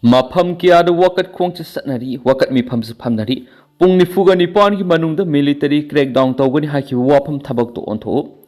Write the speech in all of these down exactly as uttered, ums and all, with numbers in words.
ꯃꯐꯝ ꯀꯌꯥꯗ ꯋꯥꯀꯠ ꯈꯣꯡꯆꯠ ꯆꯠꯅꯔꯤ, ꯋꯥꯀꯠ ꯃꯤꯐꯝꯁꯨ ꯐꯝꯅꯔꯤ꯫ ꯄꯨꯡ ꯅꯤꯐꯨꯒ ꯅꯤꯄꯥꯟꯒꯤ ꯃꯅꯨꯡꯗ military crackdown ꯇꯧꯒꯅꯤ ꯍꯥꯏꯈꯤꯕ ꯋꯥꯐꯝ ꯊꯕꯛꯇ ꯑꯣꯟꯊꯣꯛꯎ꯫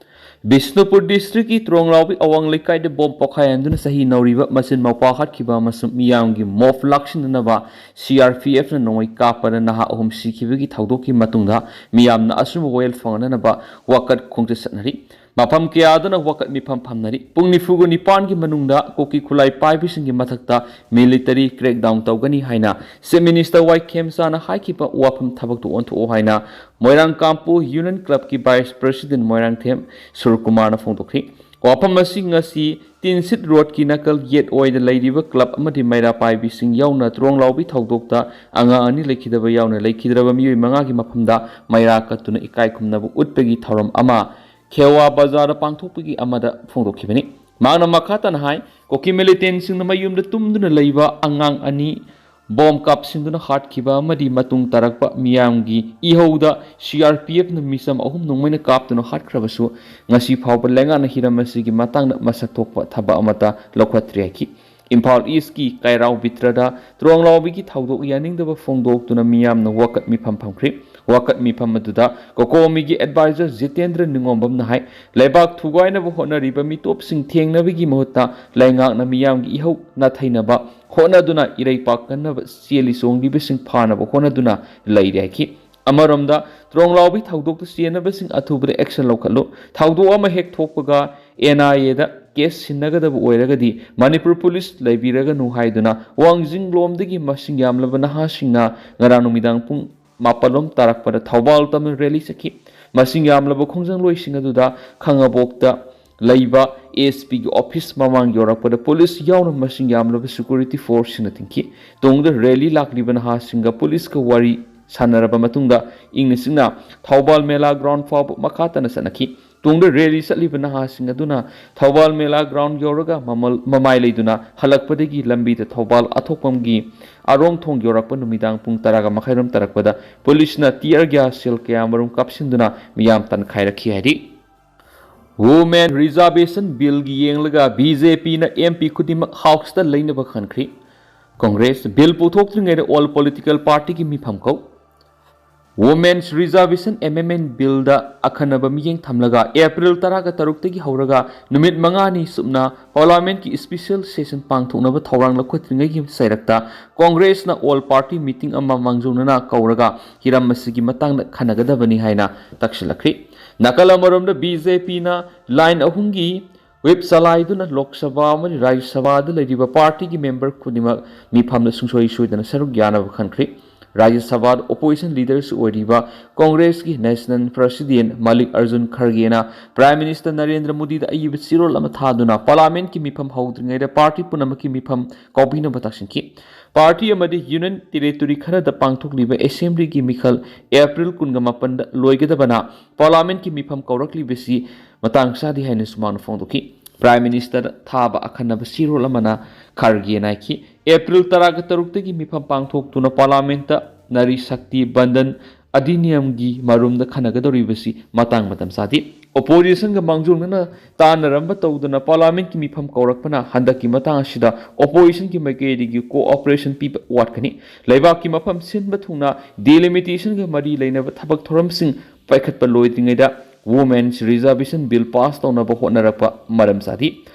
ꯕꯤꯁꯅꯨꯄꯨꯔ districtꯀꯤ ꯇ꯭ꯔꯣꯡꯂꯥꯎꯕꯤ ꯑꯋꯥꯡ ꯂꯩꯀꯥꯏꯗ bomb ꯄꯣꯈꯥꯏꯍꯟꯗꯨꯅ ꯆꯍꯤ ꯅꯧꯔꯤꯕ ꯃꯆꯤꯟ ꯃꯧꯄ꯭ꯋꯥ ꯍꯥꯠꯈꯤꯕ ꯑꯃꯁꯨꯡ ꯃꯤꯌꯥꯝꯒꯤ ꯃꯣꯞ ꯂꯥꯛꯁꯤꯟꯅꯅꯕ CRPFꯅ ꯅꯣꯡꯃꯩ ꯀꯥꯞꯄꯗ ꯅꯍꯥ ꯑꯍꯨꯝ ꯁꯤꯈꯤꯕꯒꯤ ꯊꯧꯗꯣꯛꯀꯤ ꯃꯇꯨꯡꯗ ꯃꯤꯌꯥꯝꯅ ꯑꯆꯨꯝꯕ ꯋꯥꯌꯦꯜ ꯐꯪꯅꯅꯕ ꯋꯥꯀꯠ ꯈꯣꯡꯆꯠ ꯆꯠꯅꯔꯤ꯫ ꯃꯐꯝ ꯀꯌꯥꯗꯅ ꯋꯥꯀꯠ ꯃꯤꯐꯝ ꯐꯝꯅꯔꯤ꯫ ꯄꯨꯡ ꯅꯤꯐꯨꯒ ꯅꯤꯄꯥꯟꯒꯤ ꯃꯅꯨꯡꯗ ꯀꯨꯀꯤ ꯈꯨꯠꯂꯥꯏ ꯄꯥꯏꯕꯁꯤꯡꯒꯤ ꯃꯊꯛꯇ military crackdown ꯇꯧꯒꯅꯤ ꯍꯥꯏꯅ Chief Minister ꯋꯥꯏ ꯈꯦꯝꯆꯥꯅ ꯍꯥꯏꯈꯤꯕ ꯋꯥꯐꯝ ꯊꯕꯛꯇ ꯑꯣꯟꯊꯣꯛꯎ ꯍꯥꯏꯅ ꯃꯣꯏꯔꯥꯡ ꯀꯥꯡꯄꯣꯛ Union Clubꯀꯤ Vice President ꯃꯣꯏꯔꯥꯡꯊꯦꯝ ꯁꯨꯔꯀꯨꯃꯥꯔꯅ ꯐꯣꯡꯗꯣꯛꯈꯤ꯫ ꯋꯥꯐꯝ ꯑꯁꯤ ꯉꯁꯤ ꯇꯤꯟꯁꯤꯠ ꯔꯣꯗꯀꯤ ꯅꯥꯀꯜ ꯌꯦꯠ ꯑꯣꯏꯗ ꯂꯩꯔꯤꯕ club ꯑꯃꯗꯤ ꯃꯩꯔꯥ ꯄꯥꯏꯕꯤꯁꯤꯡ ꯌꯥꯎꯅ ꯇ꯭ꯔꯣꯡ ꯂꯥꯎꯕꯤ ꯊꯧꯗꯣꯛꯇ ꯑꯉꯥꯡ ꯑꯅꯤ ꯂꯩꯈꯤꯗꯕ ꯌꯥꯎꯅ ꯂꯩꯈꯤꯗ꯭ꯔꯕ ꯃꯤꯑꯣꯏ ꯃꯉꯥꯒꯤ ꯃꯐꯝꯗ ꯃꯩꯔꯥ ꯀꯠꯇꯨꯅ ꯏꯀꯥꯏ ꯈꯨꯝꯅꯕ ꯎꯠꯄꯒꯤ ꯊꯧꯔꯝ ꯑꯃ ꯈꯦꯋꯥ ꯕꯖꯥꯔꯗ ꯄꯥꯡꯊꯣꯛꯄꯒꯤ ꯑꯃꯗ ꯐꯣꯡꯗꯣꯛꯈꯤꯕꯅꯤ꯫ ꯃꯍꯥꯛꯅ ꯃꯈꯥ ꯇꯥꯅ ꯍꯥꯏ, ꯀꯨꯀꯤ militantꯁꯤꯡꯅ ꯃꯌꯨꯝꯗ ꯇꯨꯝꯗꯨꯅ ꯂꯩꯕ ꯑꯉꯥꯡ ꯑꯅꯤ bomb ꯀꯥꯞꯁꯤꯟꯗꯨꯅ ꯍꯥꯠꯈꯤꯕ ꯑꯃꯗꯤ ꯃꯇꯨꯡ ꯇꯥꯔꯛꯄ ꯃꯤꯌꯥꯝꯒꯤ ꯏꯍꯧꯗ CRPFꯅ ꯃꯤꯆꯝ ꯑꯍꯨꯝ ꯅꯣꯡꯃꯩꯅ ꯀꯥꯞꯇꯨꯅ ꯍꯥꯠꯈ꯭ꯔꯕꯁꯨ, ꯉꯁꯤ ꯐꯥꯎꯕ ꯂꯩꯉꯥꯛꯅ ꯍꯤꯔꯝ ꯑꯁꯤꯒꯤ ꯃꯇꯥꯡꯗ ꯃꯁꯛ ꯊꯣꯛꯄ ꯊꯕꯛ ꯑꯃꯠꯇ ꯂꯧꯈꯠꯇ꯭ꯔꯤ ꯍꯥꯏꯈꯤ꯫ ꯏꯝꯐꯥꯜ Eastꯀꯤ ꯀꯩꯔꯥꯎ ꯕꯤꯇ꯭ꯔꯗ ꯇ꯭ꯔꯣꯡꯂꯥꯎꯕꯤꯒꯤ ꯊꯧꯗꯣꯛ ꯌꯥꯅꯤꯡꯗꯕ ꯐꯣꯡꯗꯣꯛꯇꯨꯅ ꯃꯤꯌꯥꯝꯅ ꯋꯥꯀꯠ ꯃꯤꯐꯝ ꯐꯝꯈ꯭ꯔꯤ꯫ ꯋꯥꯀꯠ ꯃꯤꯐꯝ ꯑꯗꯨꯗ COCOMIꯒꯤ advisor ꯖꯤꯇꯦꯟꯗ꯭ꯔ ꯅꯤꯉꯣꯝꯕꯝꯅ ꯍꯥꯏ, ꯂꯩꯕꯥꯛ ꯊꯨꯒꯥꯏꯅꯕ ꯍꯣꯠꯅꯔꯤꯕ ꯃꯤꯇꯣꯞꯁꯤꯡ ꯊꯦꯡꯅꯕꯒꯤ ꯃꯍꯨꯠꯇ ꯂꯩꯉꯥꯛꯅ ꯃꯤꯌꯥꯝꯒꯤ ꯏꯍꯧ ꯅꯥꯊꯩꯅꯕ ꯍꯣꯠꯅꯗꯨꯅ ꯏꯔꯩꯄꯥꯛ ꯀꯟꯅꯕ ꯆꯦꯜꯂꯤ ꯆꯣꯡꯂꯤꯕꯁꯤꯡ ꯐꯥꯅꯕ ꯍꯣꯠꯅꯗꯨꯅ ꯂꯩꯔꯦ ꯍꯥꯏꯈꯤ꯫ ꯑꯃꯔꯣꯝꯗ, ꯇ꯭ꯔꯣꯡꯂꯥꯎꯕꯤ ꯊꯧꯗꯣꯛꯇ ꯆꯦꯟꯅꯕꯁꯤꯡ ꯑꯊꯨꯕꯗ action ꯂꯧꯈꯠꯂꯨ꯫ ꯊꯧꯗꯣꯛ ꯑꯃ ꯍꯦꯛ ꯊꯣꯛꯄꯒ NIAꯗ case ꯁꯤꯟꯅꯒꯗꯕ ꯑꯣꯏꯔꯒꯗꯤ ꯃꯅꯤꯄꯨꯔ police ꯂꯩꯕꯤꯔꯒꯅꯨ ꯍꯥꯏꯗꯨꯅ ꯋꯥꯡꯖꯤꯡꯂꯣꯝꯗꯒꯤ ꯃꯁꯤꯡ ꯌꯥꯝꯂꯕ ꯅꯍꯥꯁꯤꯡꯅ ꯉꯔꯥꯡ ꯅꯨꯃꯤꯗꯥꯡ ꯄꯨꯡ ꯃꯥꯄꯜꯂꯣꯝ ꯇꯥꯔꯛꯄꯗ ꯊꯧꯕꯥꯜ ꯇꯝꯅ rally ꯆꯠꯈꯤ꯫ ꯃꯁꯤꯡ ꯌꯥꯝꯂꯕ ꯈꯣꯡꯖꯪꯂꯣꯏꯁꯤꯡ ꯑꯗꯨꯗ ꯈꯥꯉꯕꯣꯛꯇ ꯂꯩꯕ ASPꯒꯤ office ꯃꯃꯥꯡ ꯌꯧꯔꯛꯄꯗ police ꯌꯥꯎꯅ ꯃꯁꯤꯡ ꯌꯥꯝꯂꯕ security forceꯁꯤꯡꯅ ꯊꯤꯡꯈꯤ꯫ ꯇꯨꯡꯗ rally ꯂꯥꯛꯂꯤꯕ ꯅꯍꯥꯁꯤꯡꯒ policeꯀ ꯋꯥꯔꯤ ꯁꯥꯟꯅꯔꯕ ꯃꯇꯨꯡꯗ ꯏꯪꯅ ꯆꯤꯛꯅ ꯊꯧꯕꯥꯜ ꯃꯦꯂꯥ ground ꯐꯥꯎꯕ ꯃꯈꯥ ꯇꯥꯅ ꯆꯠꯅꯈꯤ꯫ ꯇꯨꯡꯗ rally ꯆꯠꯂꯤꯕ ꯅꯍꯥꯁꯤꯡ ꯑꯗꯨꯅ ꯊꯧꯕꯥꯜ ꯃꯦꯂꯥ ground ꯌꯧꯔꯒ ꯃꯃꯜ-, ꯃꯃꯥꯏ ꯂꯩꯗꯨꯅ ꯍꯜꯂꯛꯄꯗꯒꯤ ꯂꯝꯕꯤꯗ ꯊꯧꯕꯥꯜ ꯑꯊꯣꯛꯄꯝꯒꯤ ꯑꯔꯣꯡ ꯊꯣꯡ ꯌꯧꯔꯛꯄ ꯅꯨꯃꯤꯗꯥꯡ ꯄꯨꯡ ꯇꯔꯥꯒ ꯃꯈꯥꯏꯔꯣꯝ ꯇꯥꯔꯛꯄꯗ policeꯅ tear gas shell ꯀꯌꯥ ꯃꯔꯨꯝ ꯀꯥꯞꯁꯤꯟꯗꯨꯅ ꯃꯤꯌꯥꯝ ꯇꯟꯈꯥꯏꯔꯛꯈꯤ ꯍꯥꯏꯔꯤ꯫ Women Reservation Billꯒꯤ ꯌꯦꯡꯂꯒ BJPꯅ MP ꯈꯨꯗꯤꯡꯃꯛ Houseꯇ ꯂꯩꯅꯕ ꯈꯟꯈ꯭ꯔꯤ꯫ ꯀꯣꯡꯒ꯭ꯔꯦꯁ ꯕꯤꯜ ꯄꯨꯊꯣꯛꯇ꯭ꯔꯤꯉꯩꯗ ꯑꯣꯜ ꯄꯣꯂꯤꯇꯤꯀꯦꯜ ꯄꯥꯔꯇꯤꯒꯤ ꯃꯤꯐꯝ ꯀꯧ꯫ Women's Reservation Amendment Billꯗ ꯑꯈꯟꯅꯕ ꯃꯤꯠꯌꯦꯡ ꯊꯝꯂꯒ ꯑꯦꯄ꯭ꯔꯤꯜ ꯇꯔꯥꯒ ꯇꯔꯨꯛꯇꯒꯤ ꯍꯧꯔꯒ ꯅꯨꯃꯤꯠ ꯃꯉꯥꯅꯤ ꯆꯨꯞꯅ ꯄꯥꯔꯂꯥꯃꯦꯟꯠꯀꯤ ꯏꯁꯄꯤꯁꯦꯜ ꯁꯦꯁꯟ ꯄꯥꯡꯊꯣꯛꯅꯕ ꯊꯧꯔꯥꯡ ꯂꯧꯈꯠꯇ꯭ꯔꯤꯉꯩꯒꯤ ꯆꯩꯔꯛꯇ ꯀꯣꯡꯒ꯭ꯔꯦꯁꯅ ꯑꯣꯜ ꯄꯥꯔꯇꯤ ꯃꯤꯇꯤꯡ ꯑꯃ ꯃꯥꯡꯖꯧꯅꯅ ꯀꯧꯔꯒ ꯍꯤꯔꯝ ꯑꯁꯤꯒꯤ ꯃꯇꯥꯡꯗ ꯈꯟꯅꯒꯗꯕꯅꯤ ꯍꯥꯏꯅ ꯇꯛꯁꯤꯜꯂꯛꯈ꯭ꯔꯤ꯫ ꯅꯥꯀꯜ ꯑꯃꯔꯣꯝꯗ ꯕꯤ ꯖꯦ ꯄꯤꯅ ꯂꯥꯏꯟ ꯑꯍꯨꯝꯒꯤ ꯋꯤꯞ ꯆꯂꯥꯏꯗꯨꯅ ꯂꯣꯛ ꯁꯚꯥ ꯑꯃꯗꯤ ꯔꯥꯖ꯭ꯌ ꯁꯚꯥꯗ ꯂꯩꯔꯤꯕ ꯄꯥꯔꯇꯤꯒꯤ ꯃꯦꯝꯕꯔ ꯈꯨꯗꯤꯡꯃꯛ ꯃꯤꯐꯝꯗ ꯁꯨꯡꯁꯣꯏ ꯁꯣꯏꯗꯅ ꯁꯔꯨꯛ ꯌꯥꯅꯕ ꯈꯟꯈ꯭ꯔꯤ꯫ ꯔꯥꯖ꯭ꯌ ꯁꯚꯥꯗ ꯑꯣꯄꯣꯖꯤꯁꯟ ꯂꯤꯗꯔꯁꯨ ꯑꯣꯏꯔꯤꯕ ꯀꯣꯡꯒ꯭ꯔꯦꯁꯀꯤ ꯅꯦꯁꯅꯦꯜ ꯄ꯭ꯔꯁꯤꯗꯦꯟꯠ ꯃꯜꯂꯤꯛ ꯑꯔꯖꯨꯟ ꯈꯔꯒꯦꯅ ꯄ꯭ꯔꯥꯏꯝ ꯃꯤꯅꯤꯁꯇꯔ ꯅꯔꯦꯟꯗ꯭ꯔ ꯃꯣꯗꯤꯗ ꯑꯏꯕ ꯆꯦꯔꯣꯜ ꯑꯃ ꯊꯥꯗꯨꯅ ꯄꯥꯔꯂꯥꯃꯦꯟꯠꯀꯤ ꯃꯤꯐꯝ ꯍꯧꯗ꯭ꯔꯤꯉꯩꯗ ꯄꯥꯔꯇꯤ ꯄꯨꯝꯅꯃꯛꯀꯤ ꯃꯤꯐꯝ ꯀꯧꯕꯤꯅꯕ ꯇꯛꯁꯤꯟꯈꯤ꯫ ꯄꯥꯔꯇꯤ ꯑꯃꯗꯤ ꯌꯨꯅꯤꯌꯟ ꯇꯦꯔꯤꯇꯣꯔꯤ ꯈꯔꯗ ꯄꯥꯡꯊꯣꯛꯂꯤꯕ ꯑꯦꯁꯦꯝꯕ꯭ꯂꯤꯒꯤ ꯃꯤꯈꯜ ꯑꯦꯄ꯭ꯔꯤꯜ ꯀꯨꯟꯒ ꯃꯥꯄꯟꯗ ꯂꯣꯏꯒꯗꯕꯅ ꯄꯥꯔꯂꯥꯃꯦꯟꯠꯀꯤ ꯃꯤꯐꯝ ꯀꯧꯔꯛꯂꯤꯕꯁꯤ ꯃꯇꯥꯡ ꯆꯥꯗꯦ ꯍꯥꯏꯅꯁꯨ ꯃꯥꯅ ꯐꯣꯡꯗꯣꯛꯈꯤ꯫ ꯄ꯭ꯔꯥꯏꯝ ꯃꯤꯅꯤꯁꯇꯔ ꯊꯥꯕ ꯑꯈꯟꯅꯕ ꯆꯦꯔꯣꯜ ꯑꯃꯅ ꯈꯥꯔꯒꯦꯅ ꯍꯥꯏꯈꯤ, ꯑꯦꯄ꯭ꯔꯤꯜ ꯇꯔꯥꯒ ꯇꯔꯨꯛꯇꯒꯤ ꯃꯤꯐꯝ ꯄꯥꯡꯊꯣꯛꯇꯨꯅ ꯄꯥꯔꯂꯥꯃꯦꯟꯠꯇ ꯅꯥꯔꯤ ꯁꯛꯇꯤ ꯕꯟꯗꯟ ꯑꯙꯤꯅꯤꯌꯝꯒꯤ ꯃꯔꯨꯝꯗ ꯈꯟꯅꯒꯗꯧꯔꯤꯕꯁꯤ ꯃꯇꯥꯡ ꯃꯇꯝ ꯆꯥꯗꯦ꯫ ꯑꯣꯄꯣꯖꯤꯁꯟꯒ ꯃꯥꯡꯖꯧꯅꯅ ꯇꯥꯟꯅꯔꯝꯕ ꯇꯧꯗꯅ ꯄꯥꯔꯂꯥꯃꯦꯟꯠꯀꯤ ꯃꯤꯐꯝ ꯀꯧꯔꯛꯄꯅ ꯍꯟꯗꯛꯀꯤ ꯃꯇꯥꯡ ꯑꯁꯤꯗ ꯑꯣꯄꯣꯖꯤꯁꯟꯒꯤ ꯃꯥꯏꯀꯩꯗꯒꯤ ꯀꯣꯑꯣꯄꯔꯦꯁꯟ ꯄꯤꯕ ꯋꯥꯠꯀꯅꯤ꯫ ꯂꯩꯕꯥꯛꯀꯤ ꯃꯐꯝ ꯁꯤꯟꯕ ꯊꯨꯡꯅ ꯗꯤꯂꯤꯃꯤꯇꯦꯁꯟꯒ ꯃꯔꯤ ꯂꯩꯅꯕ ꯊꯕꯛ ꯊꯧꯔꯝꯁꯤꯡ ꯄꯥꯏꯈꯠꯄ ꯂꯣꯏꯗ꯭ꯔꯤꯉꯩꯗ Women's Reservation Bill pass ꯇꯧꯅꯕ ꯍꯣꯠꯅꯔꯛꯄ ꯃꯔꯝ ꯆꯥꯗꯦ꯫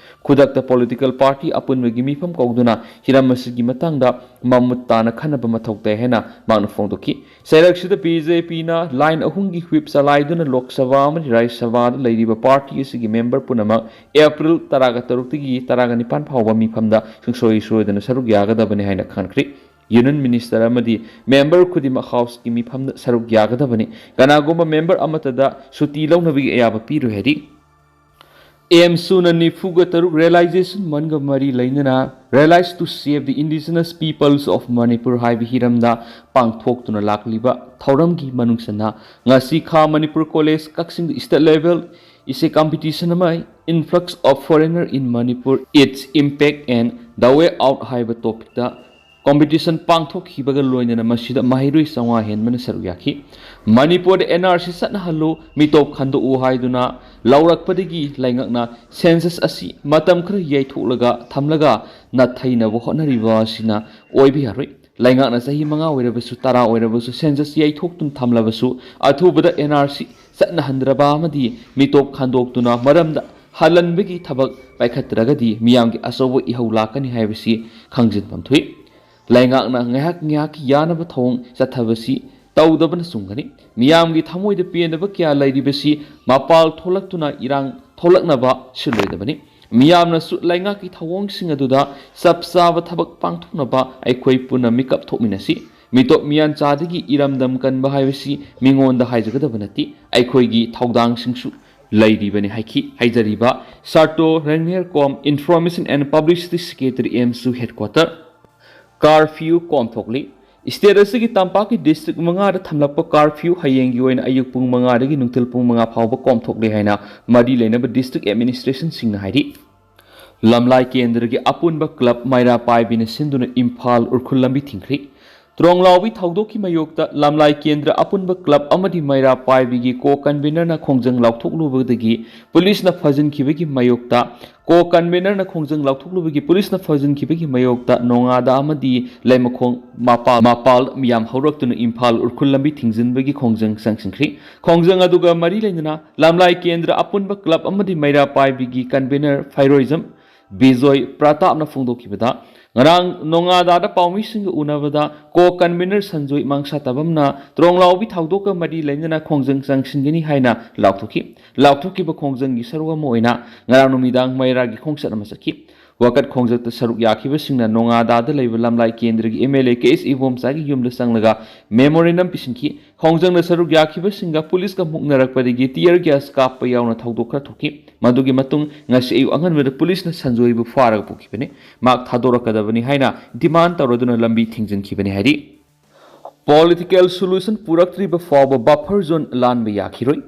ꯈꯨꯗꯛꯇ ꯄꯣꯂꯤꯇꯤꯀꯦꯜ ꯄꯥꯔꯇꯤ ꯑꯄꯨꯟꯕꯒꯤ ꯃꯤꯐꯝ ꯀꯧꯗꯨꯅ ꯍꯤꯔꯝ ꯑꯁꯤꯒꯤ ꯃꯇꯥꯡꯗ ꯃꯃꯨꯠ ꯇꯥꯅ ꯈꯟꯅꯕ ꯃꯊꯧ ꯇꯥꯏ ꯍꯥꯏꯅ ꯃꯍꯥꯛꯅ ꯐꯣꯡꯗꯣꯛꯈꯤ꯫ ꯆꯩꯔꯛꯁꯤꯗ ꯕꯤ ꯖꯦ ꯄꯤꯅ ꯂꯥꯏꯟ ꯑꯍꯨꯝꯒꯤ ꯋꯤꯞ ꯆꯂꯥꯏꯗꯨꯅ ꯂꯣꯛ ꯁꯚꯥ ꯑꯃꯗꯤ ꯔꯥꯖ꯭ꯌ ꯁꯚꯥꯗ ꯂꯩꯔꯤꯕ ꯄꯥꯔꯇꯤ ꯑꯁꯤꯒꯤ ꯃꯦꯝꯕꯔ ꯄꯨꯝꯅꯃꯛ ꯑꯦꯄ꯭ꯔꯤꯜ ꯇꯔꯥꯒ ꯇꯔꯨꯛꯇꯒꯤ ꯇꯔꯥꯒ ꯅꯤꯄꯥꯟ ꯐꯥꯎꯕ ꯃꯤꯐꯝꯗ ꯁꯨꯡꯁꯣꯏ ꯁꯣꯏꯗꯅ ꯁꯔꯨꯛ ꯌꯥꯒꯗꯕꯅꯤ ꯍꯥꯏꯅ ꯈꯟꯈ꯭ꯔꯤ꯫ ꯌꯨꯅꯤꯌꯟ ꯃꯤꯅꯤꯁꯇꯔ ꯑꯃꯗꯤ ꯃꯦꯝꯕꯔ ꯈꯨꯗꯤꯡꯃꯛ ꯍꯥꯎꯁꯀꯤ ꯃꯤꯐꯝꯗ ꯁꯔꯨꯛ ꯌꯥꯒꯗꯕꯅꯤ꯫ ꯀꯅꯥꯒꯨꯝꯕ ꯃꯦꯝꯕꯔ ꯑꯃꯠꯇꯗ ꯁꯨꯇꯤ ꯂꯧꯅꯕꯒꯤ ꯑꯌꯥꯕ ꯄꯤꯔꯣꯏ ꯍꯥꯏꯔꯤ꯫ ꯑꯦꯝꯁꯨꯅ ꯅꯤꯐꯨꯒ ꯇꯔꯨꯛ ꯔꯤꯌꯦꯂꯥꯏꯖꯦꯁꯟ ꯃꯟꯒ ꯃꯔꯤ ꯂꯩꯅꯅ Realize to Save the Indigenous Peoples of Manipur ꯍꯥꯏꯕ ꯍꯤꯔꯝꯗ ꯄꯥꯡꯊꯣꯛꯇꯨꯅ ꯂꯥꯛꯂꯤꯕ ꯊꯧꯔꯝꯒꯤ ꯃꯅꯨꯡ ꯆꯟꯅ ꯉꯁꯤ ꯈꯥ ꯃꯅꯤꯄꯨꯔ ꯀꯣꯂꯦꯖ ꯀꯛꯆꯤꯡꯗ state level essay competition ꯑꯃ Influx of Foreigner in Manipur, Its Impact and the Way Out ꯍꯥꯏꯕ ꯇꯣꯄꯤꯛꯇ ꯀꯣꯝꯄꯤꯇꯤꯁꯟ ꯄꯥꯡꯊꯣꯛꯈꯤꯕꯒ ꯂꯣꯏꯅꯅ ꯃꯁꯤꯗ ꯃꯍꯩꯔꯣꯏ ꯆꯥꯝꯃꯉꯥ ꯍꯦꯟꯕꯅ ꯁꯔꯨꯛ ꯌꯥꯈꯤ꯫ ꯃꯅꯤꯄꯨꯔꯗ ꯑꯦꯟ ꯑꯥꯔ ꯁꯤ ꯆꯠꯅꯍꯜꯂꯨ, ꯃꯤꯇꯣꯞ ꯈꯟꯗꯣꯛꯎ ꯍꯥꯏꯗꯨꯅ ꯂꯥꯎꯔꯛꯄꯗꯒꯤ ꯂꯩꯉꯥꯛꯅ ꯁꯦꯟꯁꯁ ꯑꯁꯤ ꯃꯇꯝ ꯈꯔ ꯌꯩꯊꯣꯛꯂꯒ ꯊꯝꯂꯒ ꯅꯥꯊꯩꯅꯕ ꯍꯣꯠꯅꯔꯤꯕ ꯑꯁꯤꯅ ꯑꯣꯏꯕ ꯌꯥꯔꯣꯏ꯫ ꯂꯩꯉꯥꯛꯅ ꯆꯍꯤ ꯃꯉꯥ ꯑꯣꯏꯔꯕꯁꯨ, ꯇꯔꯥ ꯑꯣꯏꯔꯕꯁꯨ, ꯁꯦꯟꯁꯁ ꯌꯩꯊꯣꯛꯇꯨꯅ ꯊꯝꯂꯕꯁꯨ, ꯑꯊꯨꯕꯗ ꯑꯦꯟ ꯑꯥꯔ ꯁꯤ ꯆꯠꯅꯍꯟꯗ꯭ꯔꯕ ꯑꯃꯗꯤ ꯃꯤꯇꯣꯞ ꯈꯟꯗꯣꯛꯇꯨꯅ ꯃꯔꯝꯗ ꯍꯜꯍꯟꯕꯒꯤ ꯊꯕꯛ ꯄꯥꯏꯈꯠꯇ꯭ꯔꯒꯗꯤ ꯃꯤꯌꯥꯝꯒꯤ ꯑꯆꯧꯕ ꯏꯍꯧ ꯂꯥꯛꯀꯅꯤ ꯍꯥꯏꯕꯁꯤ ꯈꯪꯖꯤꯟꯐꯝ ꯊꯣꯛꯏ꯫ ꯂꯩꯉꯥꯛꯅ ꯉꯥꯏꯍꯥꯛ ꯉꯥꯏꯍꯥꯛꯀꯤ ꯌꯥꯅꯕ ꯊꯧꯑꯣꯡ ꯆꯠꯊꯕꯁꯤ ꯇꯧꯗꯕꯅ ꯆꯨꯝꯒꯅꯤ꯫ ꯃꯤꯌꯥꯝꯒꯤ ꯊꯃꯣꯏꯗ ꯄꯦꯟꯗꯕ ꯀꯌꯥ ꯂꯩꯔꯤꯕꯁꯤ ꯃꯄꯥꯜ ꯊꯣꯛꯂꯛꯇꯨꯅ ꯏꯔꯥꯡ ꯊꯣꯛꯂꯛꯅꯕ ꯁꯤꯜꯂꯣꯏꯗꯕꯅꯤ꯫ ꯃꯤꯌꯥꯝꯅꯁꯨ ꯂꯩꯉꯥꯛꯀꯤ ꯊꯧꯑꯣꯡꯁꯤꯡ ꯑꯗꯨꯗ ꯆꯞ ꯆꯥꯕ ꯊꯕꯛ ꯄꯥꯡꯊꯣꯛꯅꯕ ꯑꯩꯈꯣꯏ ꯄꯨꯟꯅ ꯃꯤꯀꯞ ꯊꯣꯛꯃꯤꯟꯅꯁꯤ꯫ ꯃꯤꯇꯣꯞ ꯃꯤꯌꯥꯟꯆꯥꯗꯒꯤ ꯏꯔꯝꯗꯝ ꯀꯟꯕ ꯍꯥꯏꯕꯁꯤ ꯃꯤꯉꯣꯟꯗ ꯍꯥꯏꯖꯒꯗꯕ ꯅꯠꯇꯦ, ꯑꯩꯈꯣꯏꯒꯤ ꯊꯧꯗꯥꯡꯁꯤꯡꯁꯨ ꯂꯩꯔꯤꯕꯅꯤ ꯍꯥꯏꯈꯤ꯫ ꯍꯥꯏꯖꯔꯤꯕ Sharto Rengnier Kom, information and publicity secretary, ꯑꯦꯝꯁꯨ ꯍꯦꯗꯀ꯭ꯋꯥꯇꯔ꯫ ꯀꯥꯔꯐ꯭ꯌꯨ ꯀꯣꯝꯊꯣꯛꯂꯤ꯫ ꯁ꯭ꯇꯦꯠ ꯑꯁꯤꯒꯤ ꯇꯝꯄꯥꯛꯀꯤ ꯗꯤꯁꯇ꯭ꯔꯤꯛ ꯃꯉꯥꯗ ꯊꯝꯂꯛꯄ ꯀꯥꯔꯐ꯭ꯌꯨ ꯍꯌꯦꯡꯒꯤ ꯑꯣꯏꯅ ꯑꯌꯨꯛ ꯄꯨꯡ ꯃꯉꯥꯗꯒꯤ ꯅꯨꯡꯊꯤꯜ ꯄꯨꯡ ꯃꯉꯥ ꯐꯥꯎꯕ ꯀꯣꯝꯊꯣꯛꯂꯦ ꯍꯥꯏꯅ ꯃꯔꯤ ꯂꯩꯅꯕ ꯗꯤꯁꯇ꯭ꯔꯤꯛ ꯑꯦꯗꯃꯤꯅꯤꯁꯇ꯭ꯔꯦꯁꯟꯁꯤꯡꯅ ꯍꯥꯏꯔꯤ꯫ ꯂꯝꯂꯥꯏ ꯀꯦꯟꯗ꯭ꯔꯒꯤ ꯑꯄꯨꯟꯕ ꯀ꯭ꯂꯕ ꯃꯩꯔꯥ ꯄꯥꯏꯕꯤꯅ ꯁꯤꯟꯗꯨꯅ ꯏꯝꯐꯥꯜ ꯎꯈ꯭ꯔꯨꯜ ꯂꯝꯕꯤ ꯊꯤꯡꯈ꯭ꯔꯤ꯫ ꯇ꯭ꯔꯣꯡꯂꯥꯎꯕꯤ ꯊꯧꯗꯣꯛꯀꯤ ꯃꯥꯌꯣꯛꯇ ꯂꯝꯂꯥꯏ ꯀꯦꯟꯗ꯭ꯔ ꯑꯄꯨꯟꯕ ꯀ꯭ꯂꯕ ꯑꯃꯗꯤ ꯃꯩꯔꯥ ꯄꯥꯏꯕꯤꯒꯤ ꯀꯣ ꯀꯟꯚꯤꯅꯔꯅ ꯈꯣꯡꯖꯪ ꯂꯥꯎꯊꯣꯛꯂꯨꯕꯗꯒꯤ ꯄꯨꯂꯤꯁꯅ ꯐꯥꯖꯤꯟꯈꯤꯕꯒꯤ ꯃꯥꯌꯣꯛꯇ, ꯀꯣ ꯀꯟꯚꯤꯅꯔꯅ ꯈꯣꯡꯖꯪ ꯂꯥꯎꯊꯣꯛꯂꯨꯕꯒꯤ ꯄꯨꯂꯤꯁꯅ ꯐꯥꯖꯤꯟꯈꯤꯕꯒꯤ ꯃꯥꯌꯣꯛꯇ ꯅꯣꯉꯥꯗ ꯑꯃꯗꯤ ꯂꯩꯃꯈꯣꯡ ꯃꯄꯥꯜ, ꯃꯄꯥꯜ ꯃꯤꯌꯥꯝ ꯍꯧꯔꯛꯇꯨꯅ ꯏꯝꯐꯥꯜ ꯎꯈ꯭ꯔꯨꯜ ꯂꯝꯕꯤ ꯊꯤꯡꯖꯤꯟꯕꯒꯤ ꯈꯣꯡꯖꯪ ꯆꯪꯁꯤꯟꯈ꯭ꯔꯤ꯫ ꯈꯣꯡꯖꯪ ꯑꯗꯨꯒ ꯃꯔꯤ ꯂꯩꯅꯅ ꯂꯝꯂꯥꯏ ꯀꯦꯟꯗ꯭ꯔ ꯑꯄꯨꯟꯕ ꯀ꯭ꯂꯕ ꯑꯃꯗꯤ ꯃꯩꯔꯥ ꯄꯥꯏꯕꯤꯒꯤ ꯀꯟꯚꯤꯅꯔ ꯐꯩꯔꯣꯏꯖꯝ ꯕꯤꯖꯣꯏ ꯄ꯭ꯔꯇꯥꯞꯅ ꯐꯣꯡꯗꯣꯛꯈꯤꯕꯗ, ꯉꯔꯥꯡ ꯅꯣꯉꯥꯗꯥꯗ ꯄꯥꯎꯃꯤꯁꯤꯡꯒ ꯎꯅꯕꯗ ꯀꯣ ꯀꯟꯚꯤꯅꯔ ꯁꯟꯖꯣꯏ ꯃꯥꯡꯁꯥꯇꯕꯝꯅ ꯇ꯭ꯔꯣꯡꯂꯥꯎꯕꯤ ꯊꯧꯗꯣꯛꯀ ꯃꯔꯤ ꯂꯩꯅꯅ ꯈꯣꯡꯖꯪ ꯆꯪꯁꯤꯟꯒꯅꯤ ꯍꯥꯏꯅ ꯂꯥꯎꯊꯣꯛꯈꯤ꯫ ꯂꯥꯎꯊꯣꯛꯈꯤꯕ ꯈꯣꯡꯖꯪꯒꯤ ꯁꯔꯨꯛ ꯑꯃ ꯑꯣꯏꯅ ꯉꯔꯥꯡ ꯅꯨꯃꯤꯗꯥꯡ ꯃꯩꯔꯥꯒꯤ ꯈꯣꯡꯆꯠ ꯑꯃ ꯆꯠꯈꯤ꯫ ꯋꯥꯀꯠ ꯈꯣꯡꯖꯪꯗ ꯁꯔꯨꯛ ꯌꯥꯈꯤꯕꯁꯤꯡꯅ ꯅꯣꯉꯥꯗꯥꯗ ꯂꯩꯕ ꯂꯝꯂꯥꯏ ꯀꯦꯟꯗ꯭ꯔꯒꯤ ꯑꯦꯝ ꯑꯦꯜ ꯑꯦ ꯀꯦ ꯑꯦꯁ ꯏꯕꯣꯝꯆꯥꯒꯤ ꯌꯨꯝꯗ ꯆꯪꯂꯒ ꯃꯦꯃꯣꯔꯦꯟꯗꯝ ꯄꯤꯁꯤꯟꯈꯤ꯫ ꯈꯣꯡꯖꯪꯗ ꯁꯔꯨꯛ ꯌꯥꯈꯤꯕꯁꯤꯡꯒ ꯄꯨꯂꯤꯁꯀ ꯃꯨꯛꯅꯔꯛꯄꯗꯒꯤ ꯇꯤꯌꯔ ꯒ꯭ꯌꯥꯁ ꯀꯥꯞꯄ ꯌꯥꯎꯅ ꯊꯧꯗꯣꯛ ꯈꯔ ꯊꯣꯛꯈꯤ꯫ ꯃꯗꯨꯒꯤ ꯃꯇꯨꯡ ꯉꯁꯤ ꯑꯌꯨꯛ ꯑꯉꯟꯕꯗ ꯄꯨꯂꯤꯁꯅ ꯁꯟꯖꯣꯏꯕꯨ ꯐꯥꯔꯒ ꯄꯨꯈꯤꯕꯅꯤ꯫ ꯃꯍꯥꯛ ꯊꯥꯗꯣꯔꯛꯀꯗꯕꯅꯤ ꯍꯥꯏꯅ ꯗꯤꯃꯥꯟ ꯇꯧꯔꯗꯨꯅ ꯂꯝꯕꯤ ꯊꯤꯡꯖꯤꯟꯈꯤꯕꯅꯤ ꯍꯥꯏꯔꯤ꯫ ꯄꯣꯂꯤꯇꯤꯀꯦꯜ ꯁꯣꯂꯨꯁꯟ ꯄꯨꯔꯛꯇ꯭ꯔꯤꯕ ꯐꯥꯎꯕ ꯕꯐꯔ ꯖꯣꯟ ꯂꯥꯟꯕ ꯌꯥꯈꯤꯔꯣꯏ꯫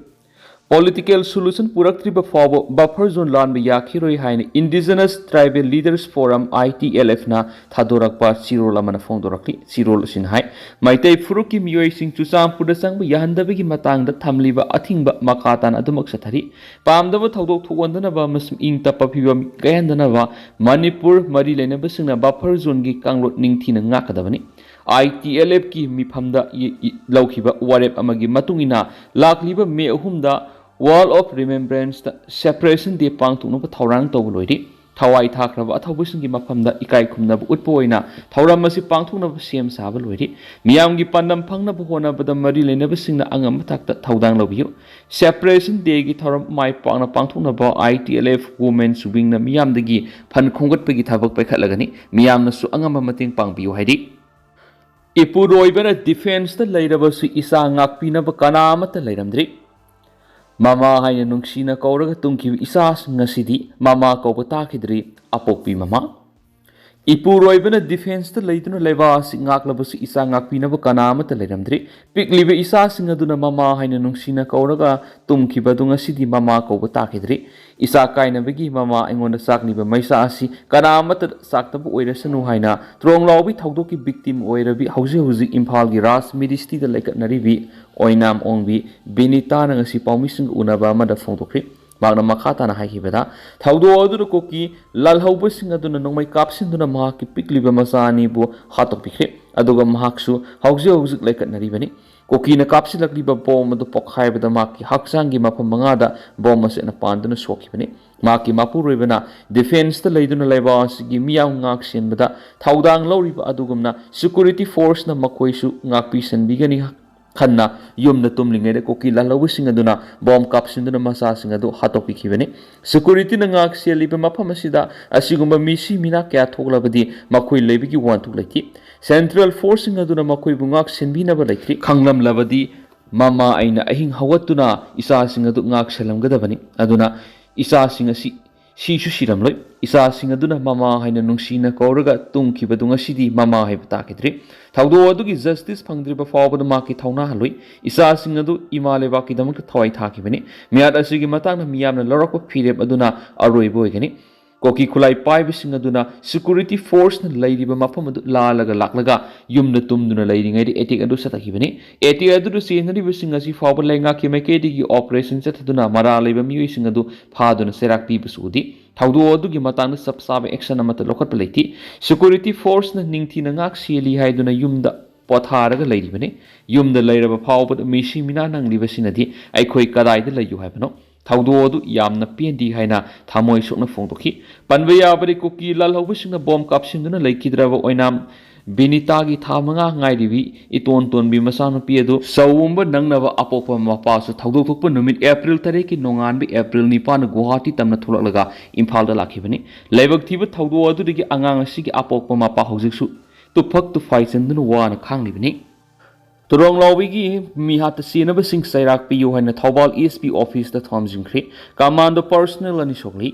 ꯄꯣꯂꯤꯇꯤꯀꯦꯜ ꯁꯣꯂꯨꯁꯟ ꯄꯨꯔꯛꯇ꯭ꯔꯤꯕ ꯐꯥꯎꯕ ꯕꯐꯔ ꯖꯣꯟ ꯂꯥꯟꯕ ꯌꯥꯈꯤꯔꯣꯏ ꯍꯥꯏꯅ indigenous tribal leaders form, ITLF, ꯅ ꯊꯥꯗꯣꯔꯛꯄ ꯆꯦꯔꯣꯜ ꯑꯃꯅ ꯐꯣꯡꯗꯣꯔꯛꯂꯤ꯫ ꯆꯦꯔꯣꯜ ꯑꯁꯤꯅ ꯍꯥꯏ, ꯃꯩꯇꯩ ꯐꯨꯔꯨꯞꯀꯤ ꯃꯤꯑꯣꯏꯁꯤꯡ ꯆꯨꯔꯆꯥꯟꯄꯨꯔꯗ ꯆꯪꯕ ꯌꯥꯍꯟꯗꯕꯒꯤ ꯃꯇꯥꯡꯗ ꯊꯝꯂꯤꯕ ꯑꯊꯤꯡꯕ ꯃꯈꯥ ꯇꯥꯅ ꯑꯗꯨꯃꯛ ꯆꯠꯊꯔꯤ꯫ ꯄꯥꯝꯗꯕ ꯊꯧꯗꯣꯛ ꯊꯣꯛꯍꯟꯗꯅꯕ ꯑꯃꯁꯨꯡ ꯏꯪ ꯇꯞꯄ ꯐꯤꯕꯝ ꯀꯥꯏꯍꯟꯗꯅꯕ ꯃꯅꯤꯄꯨꯔ ꯃꯔꯤ ꯂꯩꯅꯕꯁꯤꯡꯅ ꯕꯐꯔ ꯖꯣꯟꯒꯤ ꯀꯥꯡꯂꯣꯟ ꯅꯤꯡꯊꯤꯅ ꯉꯥꯛꯀꯗꯕꯅꯤ꯫ ITLF ꯀꯤ ꯃꯤꯐꯝꯗ ꯂꯧꯈꯤꯕ ꯋꯥꯔꯦꯞ ꯑꯃꯒꯤ ꯃꯇꯨꯡ ꯏꯟꯅ ꯂꯥꯛꯂꯤꯕ ꯃꯦ ꯑꯍꯨꯝꯗ Wall of Remembrance the Separation Day ꯄꯥꯡꯊꯣꯛꯅꯕ ꯊꯧꯔꯥꯡ ꯇꯧꯕ ꯂꯣꯏꯔꯤ꯫ ꯊꯋꯥꯏ ꯊꯥꯈ꯭ꯔꯕ ꯑꯊꯧꯕꯁꯤꯡꯒꯤ ꯃꯐꯝꯗ ꯏꯀꯥꯏ ꯈꯨꯝꯅꯕ ꯎꯠꯄ ꯑꯣꯏꯅ ꯊꯧꯔꯝ ꯑꯁꯤ ꯄꯥꯡꯊꯣꯛꯅꯕ ꯁꯦꯝ ꯁꯥꯕ ꯂꯣꯏꯔꯤ꯫ ꯃꯤꯌꯥꯝꯒꯤ ꯄꯥꯟꯗꯝ ꯐꯪꯅꯕ ꯍꯣꯠꯅꯕꯗ ꯃꯔꯤ ꯂꯩꯅꯕꯁꯤꯡꯅ ꯑꯉꯝꯕ ꯊꯥꯛꯇ ꯊꯧꯗꯥꯡ ꯂꯧꯕꯤꯌꯨ꯫ Separation Day ꯒꯤ ꯊꯧꯔꯝ ꯃꯥꯏ ꯄꯥꯛꯅ ꯄꯥꯡꯊꯣꯛꯅꯕ ITLF Women's Wing ꯅ ꯃꯤꯌꯥꯝꯗꯒꯤ ꯐꯟ ꯈꯣꯝꯒꯠꯄꯒꯤ ꯊꯕꯛ ꯄꯥꯏꯈꯠꯂꯒꯅꯤ꯫ ꯃꯤꯌꯥꯝꯅꯁꯨ ꯑꯉꯝꯕ ꯃꯇꯦꯡ ꯄꯥꯡꯕꯤꯌꯨ ꯍꯥꯏꯔꯤ꯫ ꯏꯄꯨꯔꯣꯏꯕꯅ ꯗꯤꯐꯦꯟꯁꯇ ꯂꯩꯔꯕꯁꯨ ꯏꯆꯥ ꯉꯥꯛꯄꯤꯅꯕ ꯀꯅꯥ ꯑꯃꯠꯇ ꯂꯩꯔꯝꯗ꯭ꯔꯤ꯫ ꯃꯃꯥ ꯍꯥꯏꯅ ꯅꯨꯡꯁꯤꯅ ꯀꯧꯔꯒ ꯇꯨꯝꯈꯤꯕ ꯏꯆꯥꯁꯤꯡ ꯉꯁꯤꯗꯤ ꯃꯃꯥ ꯀꯧꯕ ꯇꯥꯈꯤꯗ꯭ꯔꯤ꯫ ꯑꯄꯣꯛꯄꯤ ꯃꯃꯥ꯫ ꯏꯄꯨꯔꯣꯏꯕꯅ ꯗꯤꯐꯦꯟꯁꯇ ꯂꯩꯗꯨꯅ ꯂꯩꯕꯥꯛ ꯑꯁꯤ ꯉꯥꯛꯂꯕꯁꯨ ꯏꯆꯥ ꯉꯥꯛꯄꯤꯅꯕ ꯀꯅꯥ ꯑꯃꯠꯇ ꯂꯩꯔꯝꯗ꯭ꯔꯤ꯫ ꯄꯤꯛꯂꯤꯕ ꯏꯆꯥꯁꯤꯡ ꯑꯗꯨꯅ ꯃꯃꯥ ꯍꯥꯏꯅ ꯅꯨꯡꯁꯤꯅ ꯀꯧꯔꯒ ꯇꯨꯝꯈꯤꯕ ꯑꯗꯨ ꯉꯁꯤꯗꯤ ꯃꯃꯥ ꯀꯧꯕ ꯇꯥꯈꯤꯗ꯭ꯔꯤ꯫ ꯏꯆꯥ ꯀꯥꯏꯅꯕꯒꯤ ꯃꯃꯥ ꯑꯩꯉꯣꯟꯗ ꯆꯥꯛꯂꯤꯕ ꯃꯩꯁꯥ ꯑꯁꯤ ꯀꯅꯥ ꯑꯃꯠꯇ ꯆꯥꯛꯇꯕ ꯑꯣꯏꯔꯁꯅꯨ ꯍꯥꯏꯅ ꯇ꯭ꯔꯣꯡ ꯂꯥꯎꯕꯤ ꯊꯧꯗꯣꯛꯀꯤ ꯕꯤꯛꯇꯤꯝ ꯑꯣꯏꯔꯕꯤ, ꯍꯧꯖꯤꯛ ꯍꯧꯖꯤꯛ ꯏꯝꯐꯥꯜꯒꯤ ꯔꯥꯖ ꯃꯤꯗꯤꯁꯇꯤꯗ ꯂꯩꯀꯠꯅꯔꯤꯕꯤ ꯑꯣꯏꯅꯥꯝ ꯑꯣꯡꯕꯤ ꯕꯤꯅꯤꯇꯥꯅ ꯉꯁꯤ ꯄꯥꯎꯃꯤꯁꯤꯡꯒ ꯎꯅꯕ ꯑꯃꯗ ꯐꯣꯡꯗꯣꯛꯈ꯭ꯔꯤ꯫ ꯃꯍꯥꯛꯅ ꯃꯈꯥ ꯇꯥꯅ ꯍꯥꯏꯈꯤꯕꯗ, ꯊꯧꯗꯣꯛ ꯑꯗꯨꯗ ꯀꯨꯀꯤ ꯂꯥꯜꯍꯧꯕꯁꯤꯡ ꯑꯗꯨꯅ ꯅꯣꯡꯃꯩ ꯀꯥꯞꯁꯤꯟꯗꯨꯅ ꯃꯍꯥꯛꯀꯤ ꯄꯤꯛꯂꯤꯕ ꯃꯆꯥ ꯑꯅꯤꯕꯨ ꯍꯥꯠꯇꯣꯛꯄꯤꯈ꯭ꯔꯦ, ꯑꯗꯨꯒ ꯃꯍꯥꯛꯁꯨ ꯍꯧꯖꯤꯛ ꯍꯧꯖꯤꯛ ꯂꯩꯀꯠꯅꯔꯤꯕꯅꯤ꯫ ꯀꯨꯀꯤꯅ ꯀꯥꯞꯁꯤꯜꯂꯛꯂꯤꯕ ꯕꯣꯝ ꯑꯗꯨ ꯄꯣꯈꯥꯏꯕꯗ ꯃꯍꯥꯛꯀꯤ ꯍꯛꯆꯥꯡꯒꯤ ꯃꯐꯝ ꯃꯉꯥꯗ ꯕꯣꯝ ꯑꯁꯤꯅ ꯄꯥꯟꯗꯨꯅ ꯁꯣꯛꯈꯤꯕꯅꯤ꯫ ꯃꯍꯥꯛꯀꯤ ꯃꯄꯨꯔꯣꯏꯕꯅ ꯗꯤꯐꯦꯟꯁꯇ ꯂꯩꯗꯨꯅ ꯂꯩꯕꯥꯛ ꯑꯁꯤꯒꯤ ꯃꯤꯌꯥꯝ ꯉꯥꯛ ꯁꯦꯟꯕꯗ ꯊꯧꯗꯥꯡ ꯂꯧꯔꯤꯕ ꯑꯗꯨꯒꯨꯝꯅ ꯁꯦꯀ꯭ꯌꯨꯔꯤꯇꯤ ꯐꯣꯔꯁꯅ ꯃꯈꯣꯏꯁꯨ ꯉꯥꯛꯄꯤ ꯁꯦꯟꯕꯤꯒꯅꯤ ꯈꯟꯅ ꯌꯨꯝꯗ ꯇꯨꯝꯂꯤꯉꯩꯗ ꯀꯨꯀꯤ ꯂꯥꯜꯍꯧꯕꯁꯤꯡ ꯑꯗꯨꯅ ꯕꯣꯝ ꯀꯥꯞꯁꯤꯟꯗꯨꯅ ꯃꯆꯥꯁꯤꯡ ꯑꯗꯨ ꯍꯥꯠꯇꯣꯛꯄꯤꯈꯤꯕꯅꯤ꯫ ꯁꯦꯀ꯭ꯌꯨꯔꯤꯇꯤꯅ ꯉꯥꯛ ꯁꯦꯜꯂꯤꯕ ꯃꯐꯝ ꯑꯁꯤꯗ ꯑꯁꯤꯒꯨꯝꯕ ꯃꯤꯁꯤ ꯃꯤꯅꯥ ꯀꯌꯥ ꯊꯣꯛꯂꯕꯗꯤ ꯃꯈꯣꯏ ꯂꯩꯕꯒꯤ ꯋꯥꯍꯟꯊꯣꯛ ꯂꯩꯇꯦ꯫ ꯁꯦꯟꯇ꯭ꯔꯦꯜ ꯐꯣꯔꯁꯁꯤꯡ ꯑꯗꯨꯅ ꯃꯈꯣꯏꯕꯨ ꯉꯥꯛ ꯁꯦꯟꯕꯤꯅꯕ ꯂꯩꯇ꯭ꯔꯤ꯫ ꯈꯪꯂꯝꯂꯕꯗꯤ ꯃꯃꯥ ꯑꯩꯅ ꯑꯍꯤꯡ ꯍꯧꯒꯠꯇꯨꯅ ꯏꯆꯥꯁꯤꯡ ꯑꯗꯨ ꯉꯥꯛ ꯁꯦꯜꯂꯝꯒꯗꯕꯅꯤ꯫ ꯑꯗꯨꯅ ꯏꯆꯥꯁꯤꯡ ꯑꯁꯤ ꯁꯤꯁꯨ ꯁꯤꯔꯝꯂꯣꯏ꯫ ꯏꯆꯥꯁꯤꯡ ꯑꯗꯨꯅ ꯃꯃꯥ ꯍꯥꯏꯅ ꯅꯨꯡꯁꯤꯅ ꯀꯧꯔꯒ ꯇꯨꯝꯈꯤꯕꯗꯨ ꯉꯁꯤꯗꯤ ꯃꯃꯥ ꯍꯥꯏꯕ ꯇꯥꯈꯤꯗ꯭ꯔꯦ꯫ ꯊꯧꯗꯣꯛ ꯑꯗꯨꯒꯤ ꯖꯁꯇꯤꯁ ꯐꯪꯗ꯭ꯔꯤꯕ ꯐꯥꯎꯕꯗ ꯃꯍꯥꯛꯀꯤ ꯊꯧꯅꯥ ꯍꯜꯂꯣꯏ꯫ ꯏꯆꯥꯁꯤꯡ ꯑꯗꯨ ꯏꯃꯥ ꯂꯩꯕꯥꯛꯀꯤꯗꯃꯛꯇ ꯊꯋꯥꯏ ꯊꯥꯈꯤꯕꯅꯤ꯫ ꯃꯤꯍꯥꯠ ꯑꯁꯤꯒꯤ ꯃꯇꯥꯡꯗ ꯃꯤꯌꯥꯝꯅ ꯂꯧꯔꯛꯄ ꯐꯤꯔꯦꯞ ꯑꯗꯨꯅ ꯑꯔꯣꯏꯕ ꯑꯣꯏꯒꯅꯤ꯫ ꯀꯣꯀꯤ ꯈꯨꯠꯂꯥꯏ ꯄꯥꯏꯕꯁꯤꯡ ꯑꯗꯨꯅ ꯁꯦꯀ꯭ꯌꯨꯔꯤꯇꯤ ꯐꯣꯔꯁꯅ ꯂꯩꯔꯤꯕ ꯃꯐꯝ ꯑꯗꯨ ꯂꯥꯜꯂꯒ ꯂꯥꯛꯂꯒ ꯌꯨꯝꯗ ꯇꯨꯝꯗꯨꯅ ꯂꯩꯔꯤꯉꯩꯗ ꯑꯦꯇꯦꯛ ꯑꯗꯨ ꯆꯠꯊꯈꯤꯕꯅꯤ꯫ ꯑꯦꯇꯦꯛ ꯑꯗꯨꯗ ꯆꯦꯟꯅꯔꯤꯕꯁꯤꯡ ꯑꯁꯤ ꯐꯥꯎꯕ ꯂꯩꯉꯥꯛꯀꯤ ꯃꯥꯏꯀꯩꯗꯒꯤ ꯑꯣꯄꯔꯦꯁꯟ ꯆꯠꯊꯗꯨꯅ ꯃꯔꯥꯜ ꯂꯩꯕ ꯃꯤꯑꯣꯏꯁꯤꯡ ꯑꯗꯨ ꯐꯥꯗꯨꯅ ꯆꯩꯔꯥꯛ ꯄꯤꯕꯁꯨ ꯎꯗꯦ꯫ ꯊꯧꯗꯣꯛ ꯑꯗꯨꯒꯤ ꯃꯇꯥꯡꯗ ꯆꯞ ꯆꯥꯕ ꯑꯦꯛꯁꯟ ꯑꯃꯠꯇ ꯂꯧꯈꯠꯄ ꯂꯩꯇꯦ꯫ ꯁꯦꯀ꯭ꯌꯨꯔꯤꯇꯤ ꯐꯣꯔꯁꯅ ꯅꯤꯡꯊꯤꯅ ꯉꯥꯛ ꯁꯦꯜꯂꯤ ꯍꯥꯏꯗꯨꯅ ꯌꯨꯝꯗ ꯄꯣꯊꯥꯔꯒ ꯂꯩꯔꯤꯕꯅꯤ꯫ ꯌꯨꯝꯗ ꯂꯩꯔꯕ ꯐꯥꯎꯕꯗ ꯃꯤꯁꯤ ꯃꯤꯅꯥ ꯅꯪꯂꯤꯕꯁꯤꯅꯗꯤ ꯑꯩꯈꯣꯏ ꯀꯗꯥꯏꯗ ꯂꯩꯌꯨ ꯍꯥꯏꯕꯅꯣ? ꯊꯧꯗꯣꯛ ꯑꯗꯨ ꯌꯥꯝꯅ ꯄꯦꯟꯗꯦ ꯍꯥꯏꯅ ꯊꯃꯣꯏ ꯁꯣꯛꯅ ꯐꯣꯡꯗꯣꯛꯈꯤ꯫ ꯄꯟꯕ ꯌꯥꯕꯗꯤ, ꯀꯨꯀꯤ ꯂꯥꯜꯍꯧꯕꯁꯤꯡꯅ ꯕꯣꯝ ꯀꯥꯞꯁꯤꯟꯗꯨꯅ ꯂꯩꯈꯤꯗ꯭ꯔꯕ ꯑꯣꯏꯅꯥꯝ ꯕꯤꯅꯤꯇꯥꯒꯤ ꯊꯥ ꯃꯉꯥ ꯉꯥꯏꯔꯤꯕꯤ ꯏꯇꯣꯟ ꯇꯣꯟꯕꯤ ꯃꯆꯥꯅꯨꯄꯤ ꯑꯗꯨ ꯆꯥꯎꯝꯕ ꯅꯪꯅꯕ ꯑꯄꯣꯛꯄ ꯃꯄꯥꯁꯨ ꯊꯧꯗꯣꯛ ꯊꯣꯛꯄ ꯅꯨꯃꯤꯠ ꯑꯦꯄ꯭ꯔꯤꯜ ꯇꯔꯦꯠꯀꯤ ꯅꯣꯡꯉꯥꯟꯕ ꯑꯦꯄ꯭ꯔꯤꯜ ꯅꯤꯄꯥꯟꯗ ꯒꯨꯋꯥꯍꯥꯇꯤ ꯇꯝꯅ ꯊꯣꯛꯂꯛꯂꯒ ꯏꯝꯐꯥꯜꯗ ꯂꯥꯛꯈꯤꯕꯅꯤ꯫ ꯂꯥꯏꯕꯛ ꯊꯤꯕ ꯊꯧꯗꯣꯛ ꯑꯗꯨꯗꯒꯤ ꯑꯉꯥꯡ ꯑꯁꯤꯒꯤ ꯑꯄꯣꯛꯄ ꯃꯄꯥ ꯍꯧꯖꯤꯛꯁꯨ ꯇꯨꯐꯛ ꯇꯨꯐꯥꯏ ꯆꯟꯗꯨꯅ ꯋꯥꯅ ꯈꯥꯡꯂꯤꯕꯅꯤ꯫ ꯇꯨꯔꯣꯡꯂꯥꯎꯕꯤꯒꯤ ꯃꯤꯍꯥꯠꯇ ꯆꯦꯟꯅꯕꯁꯤꯡ ꯆꯩꯔꯥꯛ ꯄꯤꯌꯨ ꯍꯥꯏꯅ ꯊꯧꯕꯥꯜ ꯑꯦꯁ ꯄꯤ ꯑꯣꯐꯤꯁꯇ ꯊꯣꯝꯖꯤꯟꯈ꯭ꯔꯦ꯫ ꯀꯃꯥꯟꯗꯣ ꯄꯔꯁꯅꯦꯜ ꯑꯅꯤ ꯁꯣꯛꯂꯤ꯫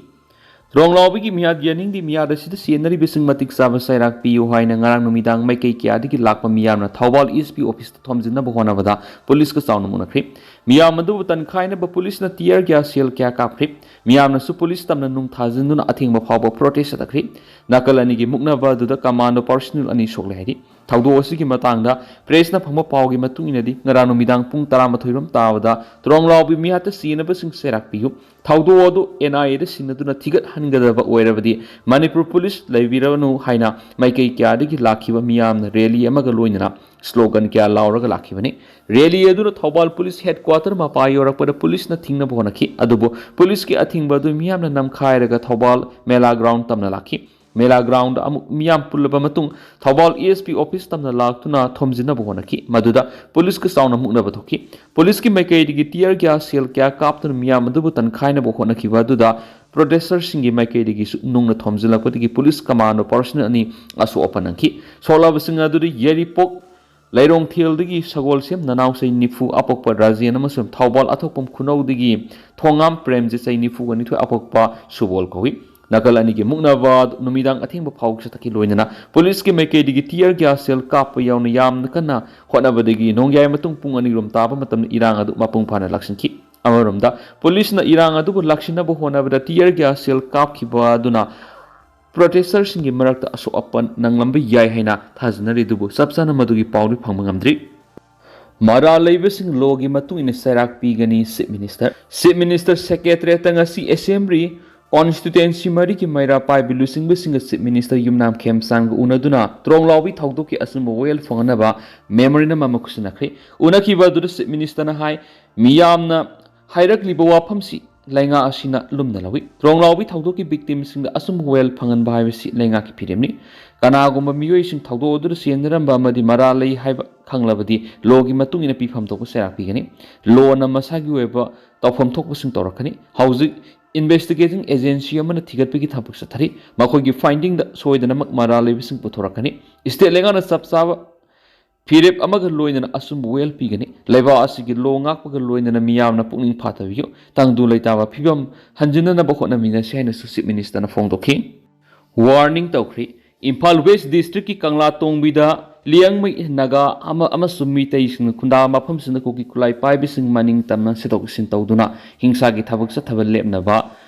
ꯇꯨꯔꯣꯡꯂꯥꯎꯕꯤꯒꯤ ꯃꯤꯍꯥꯠ ꯌꯥꯅꯤꯡꯗꯦ, ꯃꯤꯍꯥꯠ ꯑꯁꯤꯗ ꯆꯦꯟꯅꯔꯤꯕꯁꯤꯡ ꯃꯇꯤꯛ ꯆꯥꯕ ꯆꯩꯔꯥꯛ ꯄꯤꯌꯨ ꯍꯥꯏꯅ ꯉꯔꯥꯡ ꯅꯨꯃꯤꯗꯥꯡ ꯃꯥꯏꯀꯩ ꯀꯌꯥꯗꯒꯤ ꯂꯥꯛꯄ ꯃꯤꯌꯥꯝꯅ ꯊꯧꯕꯥꯜ ꯑꯦꯁ ꯄꯤ ꯑꯣꯐꯤꯁꯇ ꯊꯣꯝꯖꯤꯟꯅꯕ ꯍꯣꯠꯅꯕꯗ ꯄꯨꯂꯤꯁꯀ ꯆꯥꯎꯅ ꯃꯨꯛꯅꯈ꯭ꯔꯦ꯫ ꯃꯤꯌꯥꯝ ꯑꯗꯨꯕꯨ ꯇꯟꯈꯥꯏꯅꯕ ꯄꯨꯂꯤꯁꯅ ꯇꯤꯌꯔ ꯒ꯭ꯌꯥꯁ ꯁꯦꯜ ꯀꯌꯥ ꯀꯥꯞꯈ꯭ꯔꯦ꯫ ꯃꯤꯌꯥꯝꯅꯁꯨ ꯄꯨꯂꯤꯁ ꯇꯝꯅ ꯅꯨꯡ ꯊꯥꯖꯤꯟꯗꯨꯅ ꯑꯊꯤꯡꯕ ꯐꯥꯎꯕ ꯄ꯭ꯔꯣꯇꯦꯁ ꯆꯠꯊꯈ꯭ꯔꯦ꯫ ꯅꯥꯀꯜ ꯑꯅꯤꯒꯤ ꯃꯨꯛꯅꯕ ꯑꯗꯨꯗ ꯀꯃꯥꯟꯗꯣ ꯄꯔꯁꯅꯦꯜ ꯑꯅꯤ ꯁꯣꯛꯂꯦ ꯍꯥꯏꯔꯤ꯫ ꯊꯧꯗꯣꯛ ꯑꯁꯤꯒꯤ ꯃꯇꯥꯡꯗ ꯄ꯭ꯔꯦꯁꯅ ꯐꯪꯕ ꯄꯥꯎꯒꯤ ꯃꯇꯨꯡ ꯏꯟꯅꯗꯤ, ꯉꯔꯥꯡ ꯅꯨꯃꯤꯗꯥꯡ ꯄꯨꯡ ꯇꯔꯥꯃꯥꯊꯣꯏ ꯔꯣꯝ ꯇꯥꯕꯗ ꯇꯨꯔꯣꯡꯂꯥꯎꯕꯤ ꯃꯤꯍꯥꯠꯇ ꯆꯦꯟꯅꯕꯁꯤꯡ ꯆꯩꯔꯥꯛ ꯄꯤꯌꯨ, ꯊꯧꯗꯣꯛ ꯑꯗꯨ ꯑꯦꯟ ꯑꯥꯏ ꯑꯦꯗ ꯁꯤꯟꯅꯗꯨꯅ ꯊꯤꯒꯠꯍꯟꯒꯗꯕ ꯑꯣꯏꯔꯕꯗꯤ ꯃꯅꯤꯄꯨꯔ ꯄꯨꯂꯤꯁ ꯂꯩꯕꯤꯔꯕꯅꯨ ꯍꯥꯏꯅ ꯃꯥꯏꯀꯩ ꯀꯌꯥꯗꯒꯤ ꯂꯥꯛꯈꯤꯕ ꯃꯤꯌꯥꯝꯅ ꯔꯦꯂꯤ ꯑꯃꯒ ꯂꯣꯏꯅꯅ ꯁ꯭ꯂꯣꯒꯟ ꯀꯌꯥ ꯂꯥꯎꯔꯒ ꯂꯥꯛꯈꯤꯕꯅꯤ꯫ ꯔꯦꯂꯤ ꯑꯗꯨꯅ ꯊꯧꯕꯥꯜ ꯄꯨꯂꯤꯁ ꯍꯦꯗꯀ꯭ꯋꯥꯇꯔ ꯃꯄꯥ ꯌꯧꯔꯛꯄꯗ ꯄꯨꯂꯤꯁꯅ ꯊꯤꯡꯅꯕ ꯍꯣꯠꯅꯈꯤ, ꯑꯗꯨꯕꯨ ꯄꯨꯂꯤꯁꯀꯤ ꯑꯊꯤꯡꯕ ꯑꯗꯨ ꯃꯤꯌꯥꯝꯅ ꯅꯝꯈꯥꯏꯔꯒ ꯊꯧꯕꯥꯜ ꯃꯦꯂꯥ ꯒ꯭ꯔꯥꯎꯟ ꯇꯝꯅ ꯂꯥꯛꯈꯤ꯫ ꯃꯦꯂꯥ ꯒ꯭ꯔꯥꯎꯟꯗ ꯑꯃꯨꯛ ꯃꯤꯌꯥꯝ ꯄꯨꯜꯂꯕ ꯃꯇꯨꯡ ꯊꯧꯕꯥꯜ ꯑꯦꯁ ꯄꯤ ꯑꯣꯐꯤꯁ ꯇꯝꯅ ꯂꯥꯛꯇꯨꯅ ꯊꯣꯝꯖꯤꯟꯅꯕ ꯍꯣꯠꯅꯈꯤ꯫ ꯃꯗꯨꯗ ꯄꯨꯂꯤꯁꯀ ꯆꯥꯎꯅ ꯃꯨꯛꯅꯕ ꯊꯣꯛꯈꯤ꯫ ꯄꯨꯂꯤꯁꯀꯤ ꯃꯥꯏꯀꯩꯗꯒꯤ ꯇꯤꯌꯔ ꯒ꯭ꯌꯥꯁ ꯁꯦꯜ ꯀꯌꯥ ꯀꯥꯞꯇꯨꯅ ꯃꯤꯌꯥꯝ ꯑꯗꯨꯕꯨ ꯇꯟꯈꯥꯏꯅꯕ ꯍꯣꯠꯅꯈꯤꯕ ꯑꯗꯨꯗ ꯄ꯭ꯔꯣꯇꯦꯁꯇꯔꯁꯤꯡꯒꯤ ꯃꯥꯏꯀꯩꯗꯒꯤꯁꯨ ꯅꯨꯡꯅ ꯊꯣꯝꯖꯤꯜꯂꯛꯄꯗꯒꯤ ꯄꯨꯂꯤꯁ ꯀꯃꯥꯟꯗꯣ ꯄꯔꯁꯅꯦꯜ ꯑꯅꯤ ꯑꯁꯣꯛ ꯑꯄꯟ ꯅꯪꯈꯤ꯫ ꯁꯣꯛꯂꯕꯁꯤꯡ ꯑꯗꯨꯗꯤ ꯌꯥꯏꯔꯤꯄꯣꯛ ꯂꯩꯔꯣꯡꯊꯦꯜꯗꯒꯤ ꯁꯒꯣꯜꯁꯦꯝ ꯅꯅꯥꯎꯆꯩ ꯅꯤꯐꯨ ꯑꯄꯣꯛꯄ ꯔꯥꯖꯦꯟ ꯑꯃꯁꯨꯡ ꯊꯧꯕꯥꯜ ꯑꯊꯣꯛꯄꯝ ꯈꯨꯅꯧꯗꯒꯤ ꯊꯣꯉꯥꯝ ꯄ꯭ꯔꯦꯝꯖꯤꯠ ꯆꯍꯤ ꯅꯤꯐꯨꯒ ꯅꯤꯊꯣꯏ ꯑꯄꯣꯛꯄ ꯁꯨꯕꯣꯜ ꯀꯧꯏ꯫ ꯅꯥꯀꯜ ꯑꯅꯤꯒꯤ ꯃꯨꯛꯅꯕ ꯅꯨꯃꯤꯗꯥꯡ ꯑꯊꯦꯡꯕ ꯐꯥꯎ ꯆꯠꯊꯈꯤ꯫ ꯂꯣꯏꯅꯅ ꯄꯨꯂꯤꯁꯀꯤ ꯃꯥꯏꯀꯩꯗꯒꯤ tear gas shell ꯀꯥꯞꯄ ꯌꯥꯎꯅ ꯌꯥꯝꯅ ꯀꯟꯅ ꯍꯣꯠꯅꯕꯗꯒꯤ ꯅꯣꯡꯌꯥꯏ ꯃꯇꯨꯡ ꯄꯨꯡ ꯑꯅꯤꯔꯣꯝ ꯇꯥꯕ ꯃꯇꯝꯗ ꯏꯔꯥꯡ ꯑꯗꯨ ꯃꯄꯨꯡ ꯐꯥꯅ ꯂꯥꯛꯁꯤꯟꯈꯤ꯫ ꯑꯃꯔꯣꯝꯗ ꯄꯨꯂꯤꯁꯅ ꯏꯔꯥꯡ ꯑꯗꯨꯕꯨ ꯂꯥꯛꯁꯤꯟꯅꯕ ꯍꯣꯠꯅꯕꯗ tear gas shell ꯀꯥꯞꯈꯤꯕ ꯑꯗꯨꯅ protester ꯁꯤꯡꯒꯤ ꯃꯔꯛꯇ ꯑꯁꯣꯛ ꯑꯄꯟ ꯅꯪꯂꯝꯕ ꯌꯥꯏ ꯍꯥꯏꯅ ꯊꯥꯖꯅꯔꯤ, ꯑꯗꯨꯕꯨ ꯆꯞ ꯆꯥꯅ ꯃꯗꯨꯒꯤ ꯄꯥꯎꯗꯤ ꯐꯪꯕ ꯉꯝꯗ꯭ꯔꯤ꯫ ꯃꯔꯥꯜ ꯂꯩꯕꯁꯤꯡ ꯂꯣꯒꯤ ꯃꯇꯨꯡ ꯏꯟꯅ ꯆꯩꯔꯥꯛ ꯄꯤꯒꯅꯤ ꯆꯤꯐ ꯃꯤꯅꯤꯁꯇꯔ꯫ ꯆꯤꯐ ꯃꯤꯅꯤꯁꯇꯔ ꯁꯦꯀ꯭ꯔꯦꯇꯔꯤꯌꯦꯠꯇ ꯉꯁꯤ ꯑꯦꯁꯦꯝꯕ꯭ꯂꯤ ꯀꯣꯟꯁꯇꯤꯇ꯭ꯋꯦꯟꯁꯤ ꯃꯔꯤꯒꯤ ꯃꯩꯔꯥ ꯄꯥꯏꯕꯤ ꯂꯨꯆꯤꯡꯕꯁꯤꯡꯒ ꯆꯤꯐ ꯃꯤꯅꯤꯁꯇꯔ ꯌꯨꯝꯅꯥꯝ ꯈꯦꯝꯆꯥꯟꯒ ꯎꯅꯗꯨꯅ ꯇ꯭ꯔꯣꯡꯂꯥꯎꯕꯤ ꯊꯧꯗꯣꯛꯀꯤ ꯑꯆꯨꯝꯕ ꯋꯥꯌꯦꯜ ꯐꯪꯍꯟꯅꯕ ꯃꯦꯃꯣꯔꯦꯟꯗꯝ ꯑꯃ ꯈꯨꯠꯁꯤꯟꯅꯈ꯭ꯔꯦ꯫ ꯎꯅꯈꯤꯕ ꯑꯗꯨꯗ ꯆꯤꯐ ꯃꯤꯅꯤꯁꯇꯔꯅ ꯍꯥꯏ, ꯃꯤꯌꯥꯝꯅ ꯍꯥꯏꯔꯛꯂꯤꯕ ꯋꯥꯐꯝꯁꯤ ꯂꯩꯉꯥꯛ ꯑꯁꯤꯅ ꯂꯨꯝꯅ ꯂꯧꯏ꯫ ꯇ꯭ꯔꯣꯡꯂꯥꯎꯕꯤ ꯊꯧꯗꯣꯛꯀꯤ ꯚꯤꯛꯇꯤꯝꯁꯤꯡꯗ ꯑꯆꯨꯝꯕ ꯋꯥꯌꯦꯜ ꯐꯪꯍꯟꯕ ꯍꯥꯏꯕꯁꯤ ꯂꯩꯉꯥꯛꯀꯤ ꯐꯤꯔꯦꯞꯅꯤ꯫ ꯀꯅꯥꯒꯨꯝꯕ ꯃꯤꯑꯣꯏꯁꯤꯡ ꯊꯧꯗꯣꯛ ꯑꯗꯨꯗ ꯆꯦꯟꯅꯔꯝꯕ ꯑꯃꯗꯤ ꯃꯔꯥꯜ ꯂꯩ ꯍꯥꯏꯕ ꯈꯪꯂꯕꯗꯤ ꯂꯣꯒꯤ ꯃꯇꯨꯡ ꯏꯟꯅ ꯄꯤꯐꯝ ꯊꯣꯛꯄ ꯆꯩꯔꯥꯛ ꯄꯤꯒꯅꯤ꯫ ꯂꯣꯅ ꯃꯁꯥꯒꯤ ꯑꯣꯏꯕ ꯇꯧꯐꯝ ꯊꯣꯛꯄꯁꯤꯡ ꯇꯧꯔꯛꯀꯅꯤ꯫ ꯍꯧꯖꯤꯛ ꯏꯟꯚꯦꯁꯇꯤꯒꯦꯇꯤꯡ ꯑꯦꯖꯦꯟꯁꯤ ꯑꯃꯅ ꯊꯤꯒꯠꯄꯒꯤ ꯊꯕꯛ ꯆꯠꯊꯔꯤ꯫ ꯃꯈꯣꯏꯒꯤ ꯐꯥꯏꯟꯗꯤꯡꯗ ꯁꯣꯏꯗꯅꯃꯛ ꯃꯔꯥꯜ ꯂꯩꯕꯁꯤꯡ ꯄꯨꯊꯣꯔꯛꯀꯅꯤ꯫ ꯁ꯭ꯇꯦꯠ ꯂꯩꯉꯥꯛꯅ ꯆꯞ ꯆꯥꯕ ꯐꯤꯔꯦꯞ ꯑꯃꯒ ꯂꯣꯏꯅꯅ ꯑꯆꯨꯝꯕ ꯋꯥꯌꯦꯜ ꯄꯤꯒꯅꯤ꯫ ꯂꯩꯕꯥꯛ ꯑꯁꯤꯒꯤ ꯂꯣ ꯉꯥꯛꯄꯒ ꯂꯣꯏꯅꯅ ꯃꯤꯌꯥꯝꯅ ꯄꯨꯛꯅꯤꯡ ꯐꯥꯊꯕꯤꯌꯨ꯫ ꯇꯪꯗꯨ ꯂꯩꯇꯥꯕ ꯐꯤꯕꯝ ꯍꯟꯖꯤꯟꯅꯅꯕ ꯍꯣꯠꯅꯃꯤꯟꯅꯁꯤ ꯍꯥꯏꯅꯁꯨ ꯆꯤꯐ ꯃꯤꯅꯤꯁꯇꯔꯅ ꯐꯣꯡꯗꯣꯛꯈꯤ꯫ ꯋꯥꯔꯅꯤꯡ ꯇꯧꯈ꯭ꯔꯤ꯫ ꯏꯝꯐꯥꯜ ꯋꯦꯁ ꯗꯤꯁꯇ꯭ꯔꯤꯛꯀꯤ ꯀꯪꯂꯥ ꯇꯣꯡꯕꯤꯗ ꯂꯤꯌꯥꯡꯃꯩ ꯅꯥꯒꯥ ꯑꯃ-, ꯑꯃꯁꯨꯡ ꯃꯤꯇꯩꯁꯤꯡꯅ ꯈꯨꯟꯗꯥꯕ ꯃꯐꯝꯁꯤꯡꯗ ꯀꯨꯀꯤ ꯈꯨꯠꯂꯥꯏ ꯄꯥꯏꯕꯁꯤꯡ ꯃꯅꯤꯡ ꯇꯝꯅ ꯁꯤꯗꯣꯛ ꯁꯤꯟ ꯇꯧꯗꯨꯅ ꯍꯤꯡꯁꯥꯒꯤ ꯊꯕꯛ ꯆꯠꯊꯕ ꯂꯦꯞꯅꯕ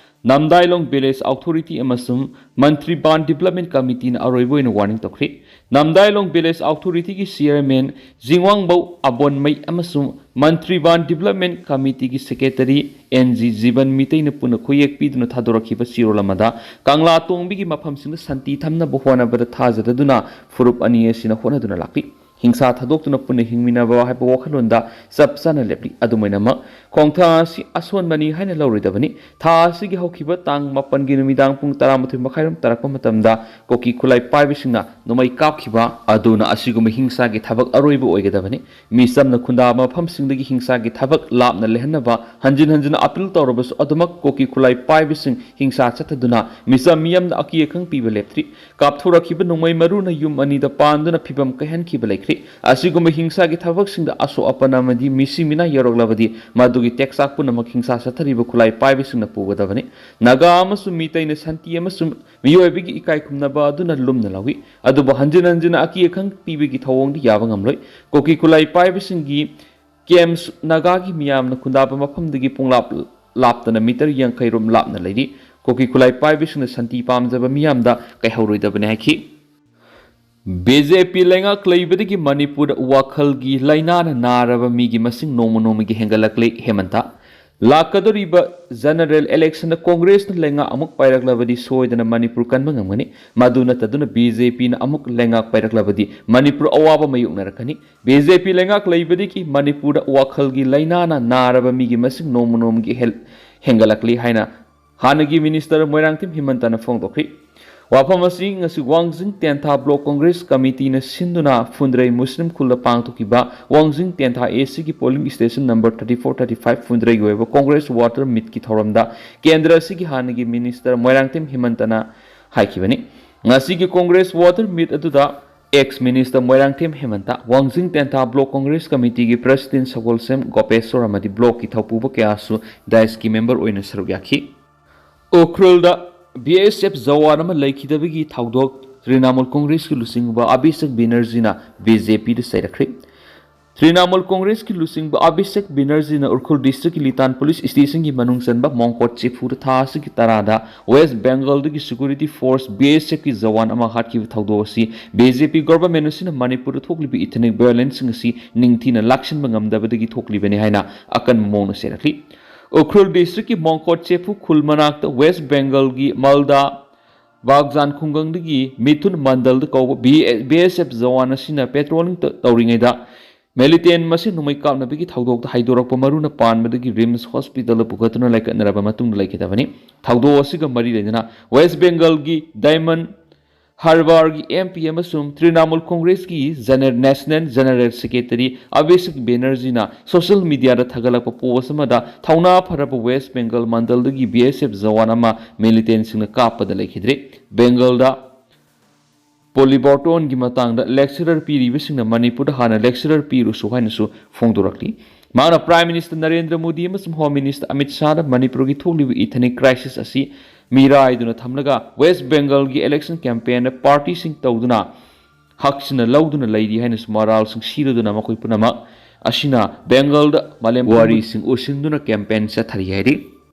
ꯅꯝꯗꯥꯏꯂꯣꯡ ꯚꯤꯂꯦꯖ ꯑꯣꯊꯣꯔꯤꯇꯤ ꯑꯃꯁꯨꯡ ꯃꯟꯇ꯭ꯔꯤꯕꯥꯟ ꯗꯤꯕꯂꯞꯃꯦꯟ ꯀꯃꯤꯇꯤꯅ ꯑꯔꯣꯏꯕ ꯑꯣꯏꯅ ꯋꯥꯔꯅꯤꯡ ꯇꯧꯈ꯭ꯔꯤ꯫ ꯅꯝꯗꯥꯏꯂꯣꯡ ꯚꯤꯂꯦꯖ ꯑꯣꯊꯣꯔꯤꯇꯤꯒꯤ ꯆꯤꯌꯔꯃꯦꯟ ꯖꯤꯡꯋꯥꯡꯕꯧ ꯑꯕꯣꯟꯃꯩ ꯑꯃꯁꯨꯡ ꯃꯟꯇ꯭ꯔꯤꯕꯥꯟ ꯗꯤꯕꯂꯞꯃꯦꯟ ꯀꯃꯤꯇꯤꯒꯤ ꯁꯦꯀ꯭ꯔꯦꯇꯔꯤ ꯑꯦꯟ ꯖꯤ ꯖꯤꯕꯟ ꯃꯤꯇꯩꯅ ꯄꯨꯟꯅ ꯈꯨꯌꯦꯛ ꯄꯤꯗꯨꯅ ꯊꯥꯗꯣꯔꯛꯈꯤꯕ ꯆꯦꯔꯣꯜ ꯑꯃꯗ ꯀꯪꯂꯥ ꯇꯣꯡꯕꯤꯒꯤ ꯃꯐꯝꯁꯤꯡꯗ ꯁꯥꯟꯇꯤ ꯊꯝꯅꯕ ꯍꯣꯠꯅꯕꯗ ꯊꯥꯖꯗꯗꯨꯅ ꯐꯨꯔꯨꯞ ꯑꯅꯤ ꯑꯁꯤꯅ ꯍꯣꯠꯅꯗꯨꯅ ꯂꯥꯛꯂꯤ꯫ ꯍꯤꯡꯁꯥ ꯊꯥꯗꯣꯛꯇꯨꯅ ꯄꯨꯟꯅ ꯍꯤꯡꯃꯤꯟꯅꯕ ꯍꯥꯏꯕ ꯋꯥꯈꯜꯂꯣꯟꯗ ꯆꯞ ꯆꯥꯅ ꯂꯦꯞꯂꯤ꯫ ꯑꯗꯨꯃꯥꯏꯅꯃꯛ, ꯈꯣꯡꯊꯥꯡ ꯑꯁꯤ ꯑꯁꯣꯟꯕꯅꯤ ꯍꯥꯏꯅ ꯂꯧꯔꯣꯏꯗꯕꯅꯤ꯫ ꯊꯥ ꯑꯁꯤꯒꯤ ꯍꯧꯈꯤꯕ ꯇꯥꯡ ꯃꯥꯄꯟꯒꯤ ꯅꯨꯃꯤꯗꯥꯡ ꯄꯨꯡ ꯇꯔꯥꯃꯥꯊꯣꯏ ꯃꯈꯥꯏꯔꯣꯝ ꯇꯥꯔꯛꯄ ꯃꯇꯝꯗ ꯀꯨꯀꯤ ꯈꯨꯠꯂꯥꯏ ꯄꯥꯏꯕꯁꯤꯡꯅ ꯅꯣꯡꯃꯩ ꯀꯥꯞꯈꯤꯕ ꯑꯗꯨꯅ ꯑꯁꯤꯒꯨꯝꯕ ꯍꯤꯡꯁꯥꯒꯤ ꯊꯕꯛ ꯑꯔꯣꯏꯕ ꯑꯣꯏꯒꯗꯕꯅꯤ꯫ ꯃꯤꯆꯝꯅ ꯈꯨꯟꯗꯥꯕ ꯃꯐꯝꯁꯤꯡꯗꯒꯤ ꯍꯤꯡꯁꯥꯒꯤ ꯊꯕꯛ ꯂꯥꯞꯅ ꯂꯩꯍꯟꯅꯕ ꯍꯟꯖꯤꯟ ꯍꯟꯖꯤꯟ ꯑꯄꯤꯜ ꯇꯧꯔꯕꯁꯨ ꯑꯗꯨꯃꯛ ꯀꯨꯀꯤ ꯈꯨꯠꯂꯥꯏ ꯄꯥꯏꯕꯁꯤꯡ ꯍꯤꯡꯁꯥ ꯆꯠꯊꯗꯨꯅ ꯃꯤꯆꯝ ꯃꯤꯌꯥꯝꯗ ꯑꯀꯤ ꯑꯈꯪ ꯄꯤꯕ ꯂꯦꯞꯇ꯭ꯔꯤ꯫ ꯀꯥꯞꯊꯣꯔꯛꯈꯤꯕ ꯅꯣꯡꯃꯩ ꯃꯔꯨꯅ ꯌꯨꯝ ꯑꯅꯤꯗ ꯄꯥꯟꯗꯨꯅ ꯐꯤꯕꯝ ꯀꯥꯏꯍꯟꯈꯤꯕ ꯂꯩꯈ꯭ꯔꯦ꯫ ꯑꯁꯤꯒꯨꯝꯕ ꯍꯤꯡꯁꯥꯒꯤ ꯊꯕꯛꯁꯤꯡꯗ ꯑꯁꯣꯛ ꯑꯄꯟ ꯑꯃꯗꯤ ꯃꯤꯁꯤ ꯃꯤꯅꯥ ꯌꯧꯔꯛꯂꯕꯗꯤ ꯃꯗꯨꯒꯤ ꯇꯦꯛꯆꯥꯛ ꯄꯨꯝꯅꯃꯛ ꯍꯤꯡꯁꯥ ꯆꯠꯊꯔꯤꯕ ꯈꯨꯠꯂꯥꯏ ꯄꯥꯏꯕꯁꯤꯡꯅ ꯄꯨꯒꯗꯕꯅꯤ꯫ ꯅꯥꯒꯥ ꯑꯃꯁꯨꯡ ꯃꯤꯇꯩꯅ ꯁꯥꯟꯇꯤ ꯑꯃꯁꯨꯡ ꯃꯤꯑꯣꯏꯕꯒꯤ ꯏꯀꯥꯏ ꯈꯨꯝꯅꯕ ꯑꯗꯨꯅ ꯂꯨꯝꯅ ꯂꯧꯏ, ꯑꯗꯨꯕꯨ ꯍꯟꯖꯤꯟ ꯍꯟꯖꯤꯟꯅ ꯑꯀꯤ ꯑꯈꯪ ꯄꯤꯕꯒꯤ ꯊꯧꯑꯣꯡꯗꯤ ꯌꯥꯕ ꯉꯝꯂꯣꯏ꯫ ꯀꯨꯀꯤ ꯈꯨꯠꯂꯥꯏ ꯄꯥꯏꯕꯁꯤꯡꯒꯤ ꯀꯦꯝꯞꯁ ꯅꯥꯒꯥꯒꯤ ꯃꯤꯌꯥꯝꯅ ꯈꯨꯟꯗꯥꯕ ꯃꯐꯝꯗꯒꯤ ꯄꯨꯡꯂꯥꯞ ꯂꯥꯞꯇꯅ ꯃꯤꯇꯔ ꯌꯥꯡꯈꯩ ꯔꯣꯝ ꯂꯥꯞꯅ ꯂꯩꯔꯤ꯫ ꯀꯨꯀꯤ ꯈꯨꯠꯂꯥꯏ ꯄꯥꯏꯕꯁꯤꯡꯅ ꯁꯥꯟꯇꯤ ꯄꯥꯝꯖꯕ ꯃꯤꯌꯥꯝꯗ ꯀꯩꯍꯧꯔꯣꯏꯗꯕꯅꯤ ꯍꯥꯏꯈꯤ꯫ ꯕꯤ ꯖꯦ ꯄꯤ ꯂꯩꯉꯥꯛ ꯂꯩꯕꯗꯒꯤ ꯃꯅꯤꯄꯨꯔꯗ ꯋꯥꯈꯜꯒꯤ ꯂꯥꯏꯅꯥꯅ ꯅꯥꯔꯕ ꯃꯤꯒꯤ ꯃꯁꯤꯡ ꯅꯣꯡꯃ ꯅꯣꯡꯃꯒꯤ ꯍꯦꯟꯒꯠꯂꯛꯂꯦ꯫ ꯍꯦꯃꯟꯇ, ꯂꯥꯛꯀꯗꯧꯔꯤꯕ ꯖꯦꯅꯔꯦꯜ ꯏꯂꯦꯛꯁꯟꯗ ꯀꯣꯡꯒ꯭ꯔꯦꯁꯅ ꯂꯩꯉꯥꯛ ꯑꯃꯨꯛ ꯄꯥꯏꯔꯛꯂꯕꯗꯤ ꯁꯣꯏꯗꯅ ꯃꯅꯤꯄꯨꯔ ꯀꯟꯕ ꯉꯝꯒꯅꯤ꯫ ꯃꯗꯨ ꯅꯠꯇꯗꯨꯅ ꯕꯤ ꯖꯦ ꯄꯤꯅ ꯑꯃꯨꯛ ꯂꯩꯉꯥꯛ ꯄꯥꯏꯔꯛꯂꯕꯗꯤ ꯃꯅꯤꯄꯨꯔ ꯑꯋꯥꯕ ꯃꯥꯌꯣꯛꯅꯔꯛꯀꯅꯤ꯫ ꯕꯤ ꯖꯦ ꯄꯤ ꯂꯩꯉꯥꯛ ꯂꯩꯕꯗꯒꯤ ꯃꯅꯤꯄꯨꯔꯗ ꯋꯥꯈꯜꯒꯤ ꯂꯥꯏꯅꯥꯅ ꯅꯥꯔꯕ ꯃꯤꯒꯤ ꯃꯁꯤꯡ ꯅꯣꯡꯃ ꯅꯣꯡꯃꯒꯤ ꯍꯦꯜ-, ꯍꯦꯟꯒꯠꯂꯛꯂꯤ ꯍꯥꯏꯅ ꯍꯥꯟꯅꯒꯤ ꯃꯤꯅꯤꯁꯇꯔ ꯃꯣꯏꯔꯥꯡꯊꯦꯝ ꯍꯦꯃꯟꯇꯅ ꯐꯣꯡꯗꯣꯛꯈ꯭ꯔꯤ꯫ ꯋꯥꯐꯝ ꯑꯁꯤ ꯉꯁꯤ ꯋꯥꯡꯖꯤꯡ ꯇꯦꯟꯊꯥ ꯕ꯭ꯂꯣꯛ ꯀꯣꯡꯒ꯭ꯔꯦꯁ ꯀꯃꯤꯇꯤꯅ ꯁꯤꯟꯗꯨꯅ ꯐꯨꯟꯗ꯭ꯔꯩ ꯃꯨꯁꯂꯤꯝ ꯈꯨꯜꯗ ꯄꯥꯡꯊꯣꯛꯈꯤꯕ ꯋꯥꯡꯖꯤꯡ ꯇꯦꯟꯊꯥ ꯑꯦ ꯁꯤꯒꯤ polling station number thirty four, thirty five ꯐꯨꯟꯗ꯭ꯔꯩꯒꯤ ꯑꯣꯏꯕ ꯀꯣꯡꯒ꯭ꯔꯦꯁ ꯋꯥꯇꯔ ꯃꯤꯠꯀꯤ ꯊꯧꯔꯝꯗ ꯀꯦꯟꯗ꯭ꯔ ꯑꯁꯤꯒꯤ ꯍꯥꯟꯅꯒꯤ ꯃꯤꯅꯤꯁꯇꯔ ꯃꯣꯏꯔꯥꯡꯊꯦꯝ ꯍꯦꯃꯟꯇꯅ ꯍꯥꯏꯈꯤꯕꯅꯤ꯫ ꯉꯁꯤꯒꯤ ꯀꯣꯡꯒ꯭ꯔꯦꯁ ꯋꯥꯇꯔ ꯃꯤꯠ ꯑꯗꯨꯗ ꯑꯦꯛꯁ ꯃꯤꯅꯤꯁꯇꯔ ꯃꯣꯏꯔꯥꯡꯊꯦꯝ ꯍꯦꯃꯟꯇ, ꯋꯥꯡꯖꯤꯡ ꯇꯦꯟꯊꯥ ꯕ꯭ꯂꯣꯛ ꯀꯣꯡꯒ꯭ꯔꯦꯁ ꯀꯃꯤꯇꯤꯒꯤ ꯄ꯭ꯔꯁꯤꯗꯦꯟ ꯁꯒꯣꯜꯁꯦꯝ ꯒꯣꯄꯦꯁꯣꯔ ꯑꯃꯗꯤ ꯕ꯭ꯂꯣꯛꯀꯤ ꯊꯧꯄꯨꯕ ꯀꯌꯥꯁꯨ ꯗꯥꯏꯁꯀꯤ ꯃꯦꯝꯕꯔ ꯑꯣꯏꯅ ꯁꯔꯨꯛ ꯌꯥꯈꯤ꯫ ꯎꯈ꯭ꯔꯨꯜꯗ ꯕꯤ ꯑꯦꯁ ꯑꯦꯐ ꯖꯋꯥꯟ ꯑꯃ ꯂꯩꯈꯤꯗꯕꯒꯤ ꯊꯧꯗꯣꯛ ꯇ꯭ꯔꯤꯅꯥꯃꯨꯜ ꯀꯣꯡꯒ꯭ꯔꯦꯁꯀꯤ ꯂꯨꯆꯤꯡꯕ ꯑꯚꯤꯁꯦꯛ ꯕꯦꯅꯔꯖꯤꯅ ꯕꯤ ꯖꯦ ꯄꯤꯗ ꯆꯩꯔꯛꯈ꯭ꯔꯤ꯫ ꯇ꯭ꯔꯤꯅꯥꯃꯨꯜ ꯀꯣꯡꯒ꯭ꯔꯦꯁꯀꯤ ꯂꯨꯆꯤꯡꯕ ꯑꯚꯤꯁꯦꯛ ꯕꯦꯅꯔꯖꯤꯅ ꯎꯈ꯭ꯔꯨꯜ ꯗꯤꯁꯇ꯭ꯔꯤꯛꯀꯤ ꯂꯤꯇꯥꯟ ꯄꯨꯂꯤꯁ ꯁ꯭ꯇꯦꯁꯟꯒꯤ ꯃꯅꯨꯡ ꯆꯟꯕ ꯃꯣꯡꯀꯣꯠ ꯆꯦꯐꯨꯗ ꯊꯥ ꯑꯁꯤꯒꯤ ꯇꯔꯥꯗ ꯋꯦꯁ ꯕꯦꯡꯒꯜꯗꯒꯤ ꯁꯦꯀ꯭ꯌꯨꯔꯤꯇꯤ ꯐꯣꯔꯁ ꯕꯤ ꯑꯦꯁ ꯑꯦꯐꯀꯤ ꯖꯋꯥꯟ ꯑꯃ ꯍꯥꯠꯈꯤꯕ ꯊꯧꯗꯣꯛ ꯑꯁꯤ ꯕꯤ ꯖꯦ ꯄꯤ ꯒꯣꯚꯔꯟꯃꯦꯟꯠ ꯑꯁꯤꯅ ꯃꯅꯤꯄꯨꯔꯗ ꯊꯣꯛꯂꯤꯕ ꯏꯊꯅꯤꯛ ꯚꯥꯏꯑꯣꯂꯦꯟꯁꯁꯤꯡ ꯑꯁꯤ ꯅꯤꯡꯊꯤꯅ ꯂꯥꯛꯁꯤꯟꯕ ꯉꯝꯗꯕꯗꯒꯤ ꯊꯣꯛꯂꯤꯕꯅꯤ ꯍꯥꯏꯅ ꯑꯀꯟꯕ ꯃꯑꯣꯡꯗ ꯆꯩꯔꯛꯂꯤ꯫ ꯎꯈ꯭ꯔꯨꯜ ꯗꯤꯁꯇ꯭ꯔꯤꯛꯀꯤ ꯃꯣꯡꯀꯣꯠ ꯆꯦꯐꯨ ꯈꯨꯜ ꯃꯅꯥꯛꯇ ꯋꯦꯁ ꯕꯦꯡꯒꯜꯒꯤ ꯃꯥꯜꯗꯥ ꯕꯥꯒꯖꯥꯟ ꯈꯨꯡꯒꯪꯗꯒꯤ ꯃꯤꯊꯨꯟ ꯃꯟꯗꯜꯗ ꯀꯧꯕ B-, B S F Jawan ꯑꯁꯤꯅ ꯄꯦꯇ꯭ꯔꯣꯂꯤꯡ ꯇ-, ꯇꯧꯔꯤꯉꯩꯗ ꯃꯤꯂꯤꯇꯦꯟ ꯃꯁꯦꯟ ꯅꯣꯡꯃꯩ ꯀꯥꯞꯅꯕꯒꯤ ꯊꯧꯗꯣꯛꯇ ꯍꯥꯏꯗꯣꯔꯛꯄ ꯃꯔꯨꯅ ꯄꯥꯟꯕꯗꯒꯤ ꯔꯤꯝꯁ ꯍꯣꯁꯄꯤꯇꯥꯜꯗ ꯄꯨꯈꯠꯇꯨꯅ ꯂꯩꯈꯠꯅꯔꯕ ꯃꯇꯨꯡꯗ ꯂꯩꯈꯤꯗꯕꯅꯤ꯫ ꯊꯧꯗꯣꯛ ꯑꯁꯤꯒ ꯃꯔꯤ ꯂꯩꯅꯅ ꯋꯦꯁ ꯕꯦꯡꯒꯜꯒꯤ ꯗꯥꯏꯃꯟ ꯍꯥꯔꯕꯥꯔꯒꯤ ꯑꯦꯝ ꯄꯤ ꯑꯃꯁꯨꯡ ꯇ꯭ꯔꯤꯅꯥꯃꯨꯜ ꯀꯣꯡꯒ꯭ꯔꯦꯁꯀꯤ gene-, national general secretary Abhishek ꯕꯦꯅꯔꯖꯤꯅ ꯁꯣꯁꯤꯌꯦꯜ ꯃꯤꯗꯤꯌꯥꯗ ꯊꯥꯒꯠꯂꯛꯄ ꯄꯣꯁ ꯑꯃꯗ ꯊꯧꯅꯥ ꯐꯔꯕ ꯋꯦꯁ ꯕꯦꯡꯒꯜ ꯃꯟꯗꯜꯗꯒꯤ ꯕꯤ ꯑꯦꯁ ꯑꯦꯐ ꯖꯋꯥꯟ ꯑꯃ ꯃꯤꯂꯤꯇꯦꯟꯁꯤꯡꯅ ꯀꯥꯞꯄꯗ ꯂꯩꯈꯤꯗ꯭ꯔꯦ꯫ ꯕꯦꯡꯒꯜꯗ ꯄꯣꯂꯤꯕꯣꯔꯇꯣꯟꯒꯤ ꯃꯇꯥꯡꯗ lecturer ꯄꯤꯔꯤꯕꯁꯤꯡꯅ ꯃꯅꯤꯄꯨꯔꯗ ꯍꯥꯟꯅ lecturer ꯄꯤꯔꯨꯁꯨ ꯍꯥꯏꯅꯁꯨ ꯐꯣꯡꯗꯣꯔꯛꯂꯤ꯫ ꯃꯍꯥꯛꯅ Prime Minister ꯅꯔꯦꯟꯗ꯭ꯔ ꯃꯣꯗꯤ ꯑꯃꯁꯨꯡ Home Minister ꯑꯃꯤꯠ ꯁꯥꯍꯗ ꯃꯅꯤꯄꯨꯔꯒꯤ ꯊꯣꯛꯂꯤꯕ ethnic crisis ꯑꯁꯤ ꯃꯤꯔꯥꯏꯗꯨꯅ ꯊꯝꯂꯒ West Bengalꯒꯤ election campaignꯗ partyꯁꯤꯡ ꯇꯧꯗꯨꯅ ꯍꯛꯁꯤꯅ ꯂꯧꯗꯨꯅ ꯂꯩꯔꯤ ꯍꯥꯏꯅꯁꯨ ꯃꯔꯥꯜꯁꯤꯡ ꯁꯤꯔꯗꯨꯅ ꯃꯈꯣꯏ ꯄꯨꯝꯅꯃꯛ ꯑꯁꯤꯅ Bengalꯗ ꯃꯥꯂꯦꯝ ꯋꯥꯔꯤꯁꯤꯡ ꯎꯁꯤꯟꯗꯨꯅ campaign ꯆꯠꯊꯔꯤ ꯍꯥꯏꯔꯤ꯫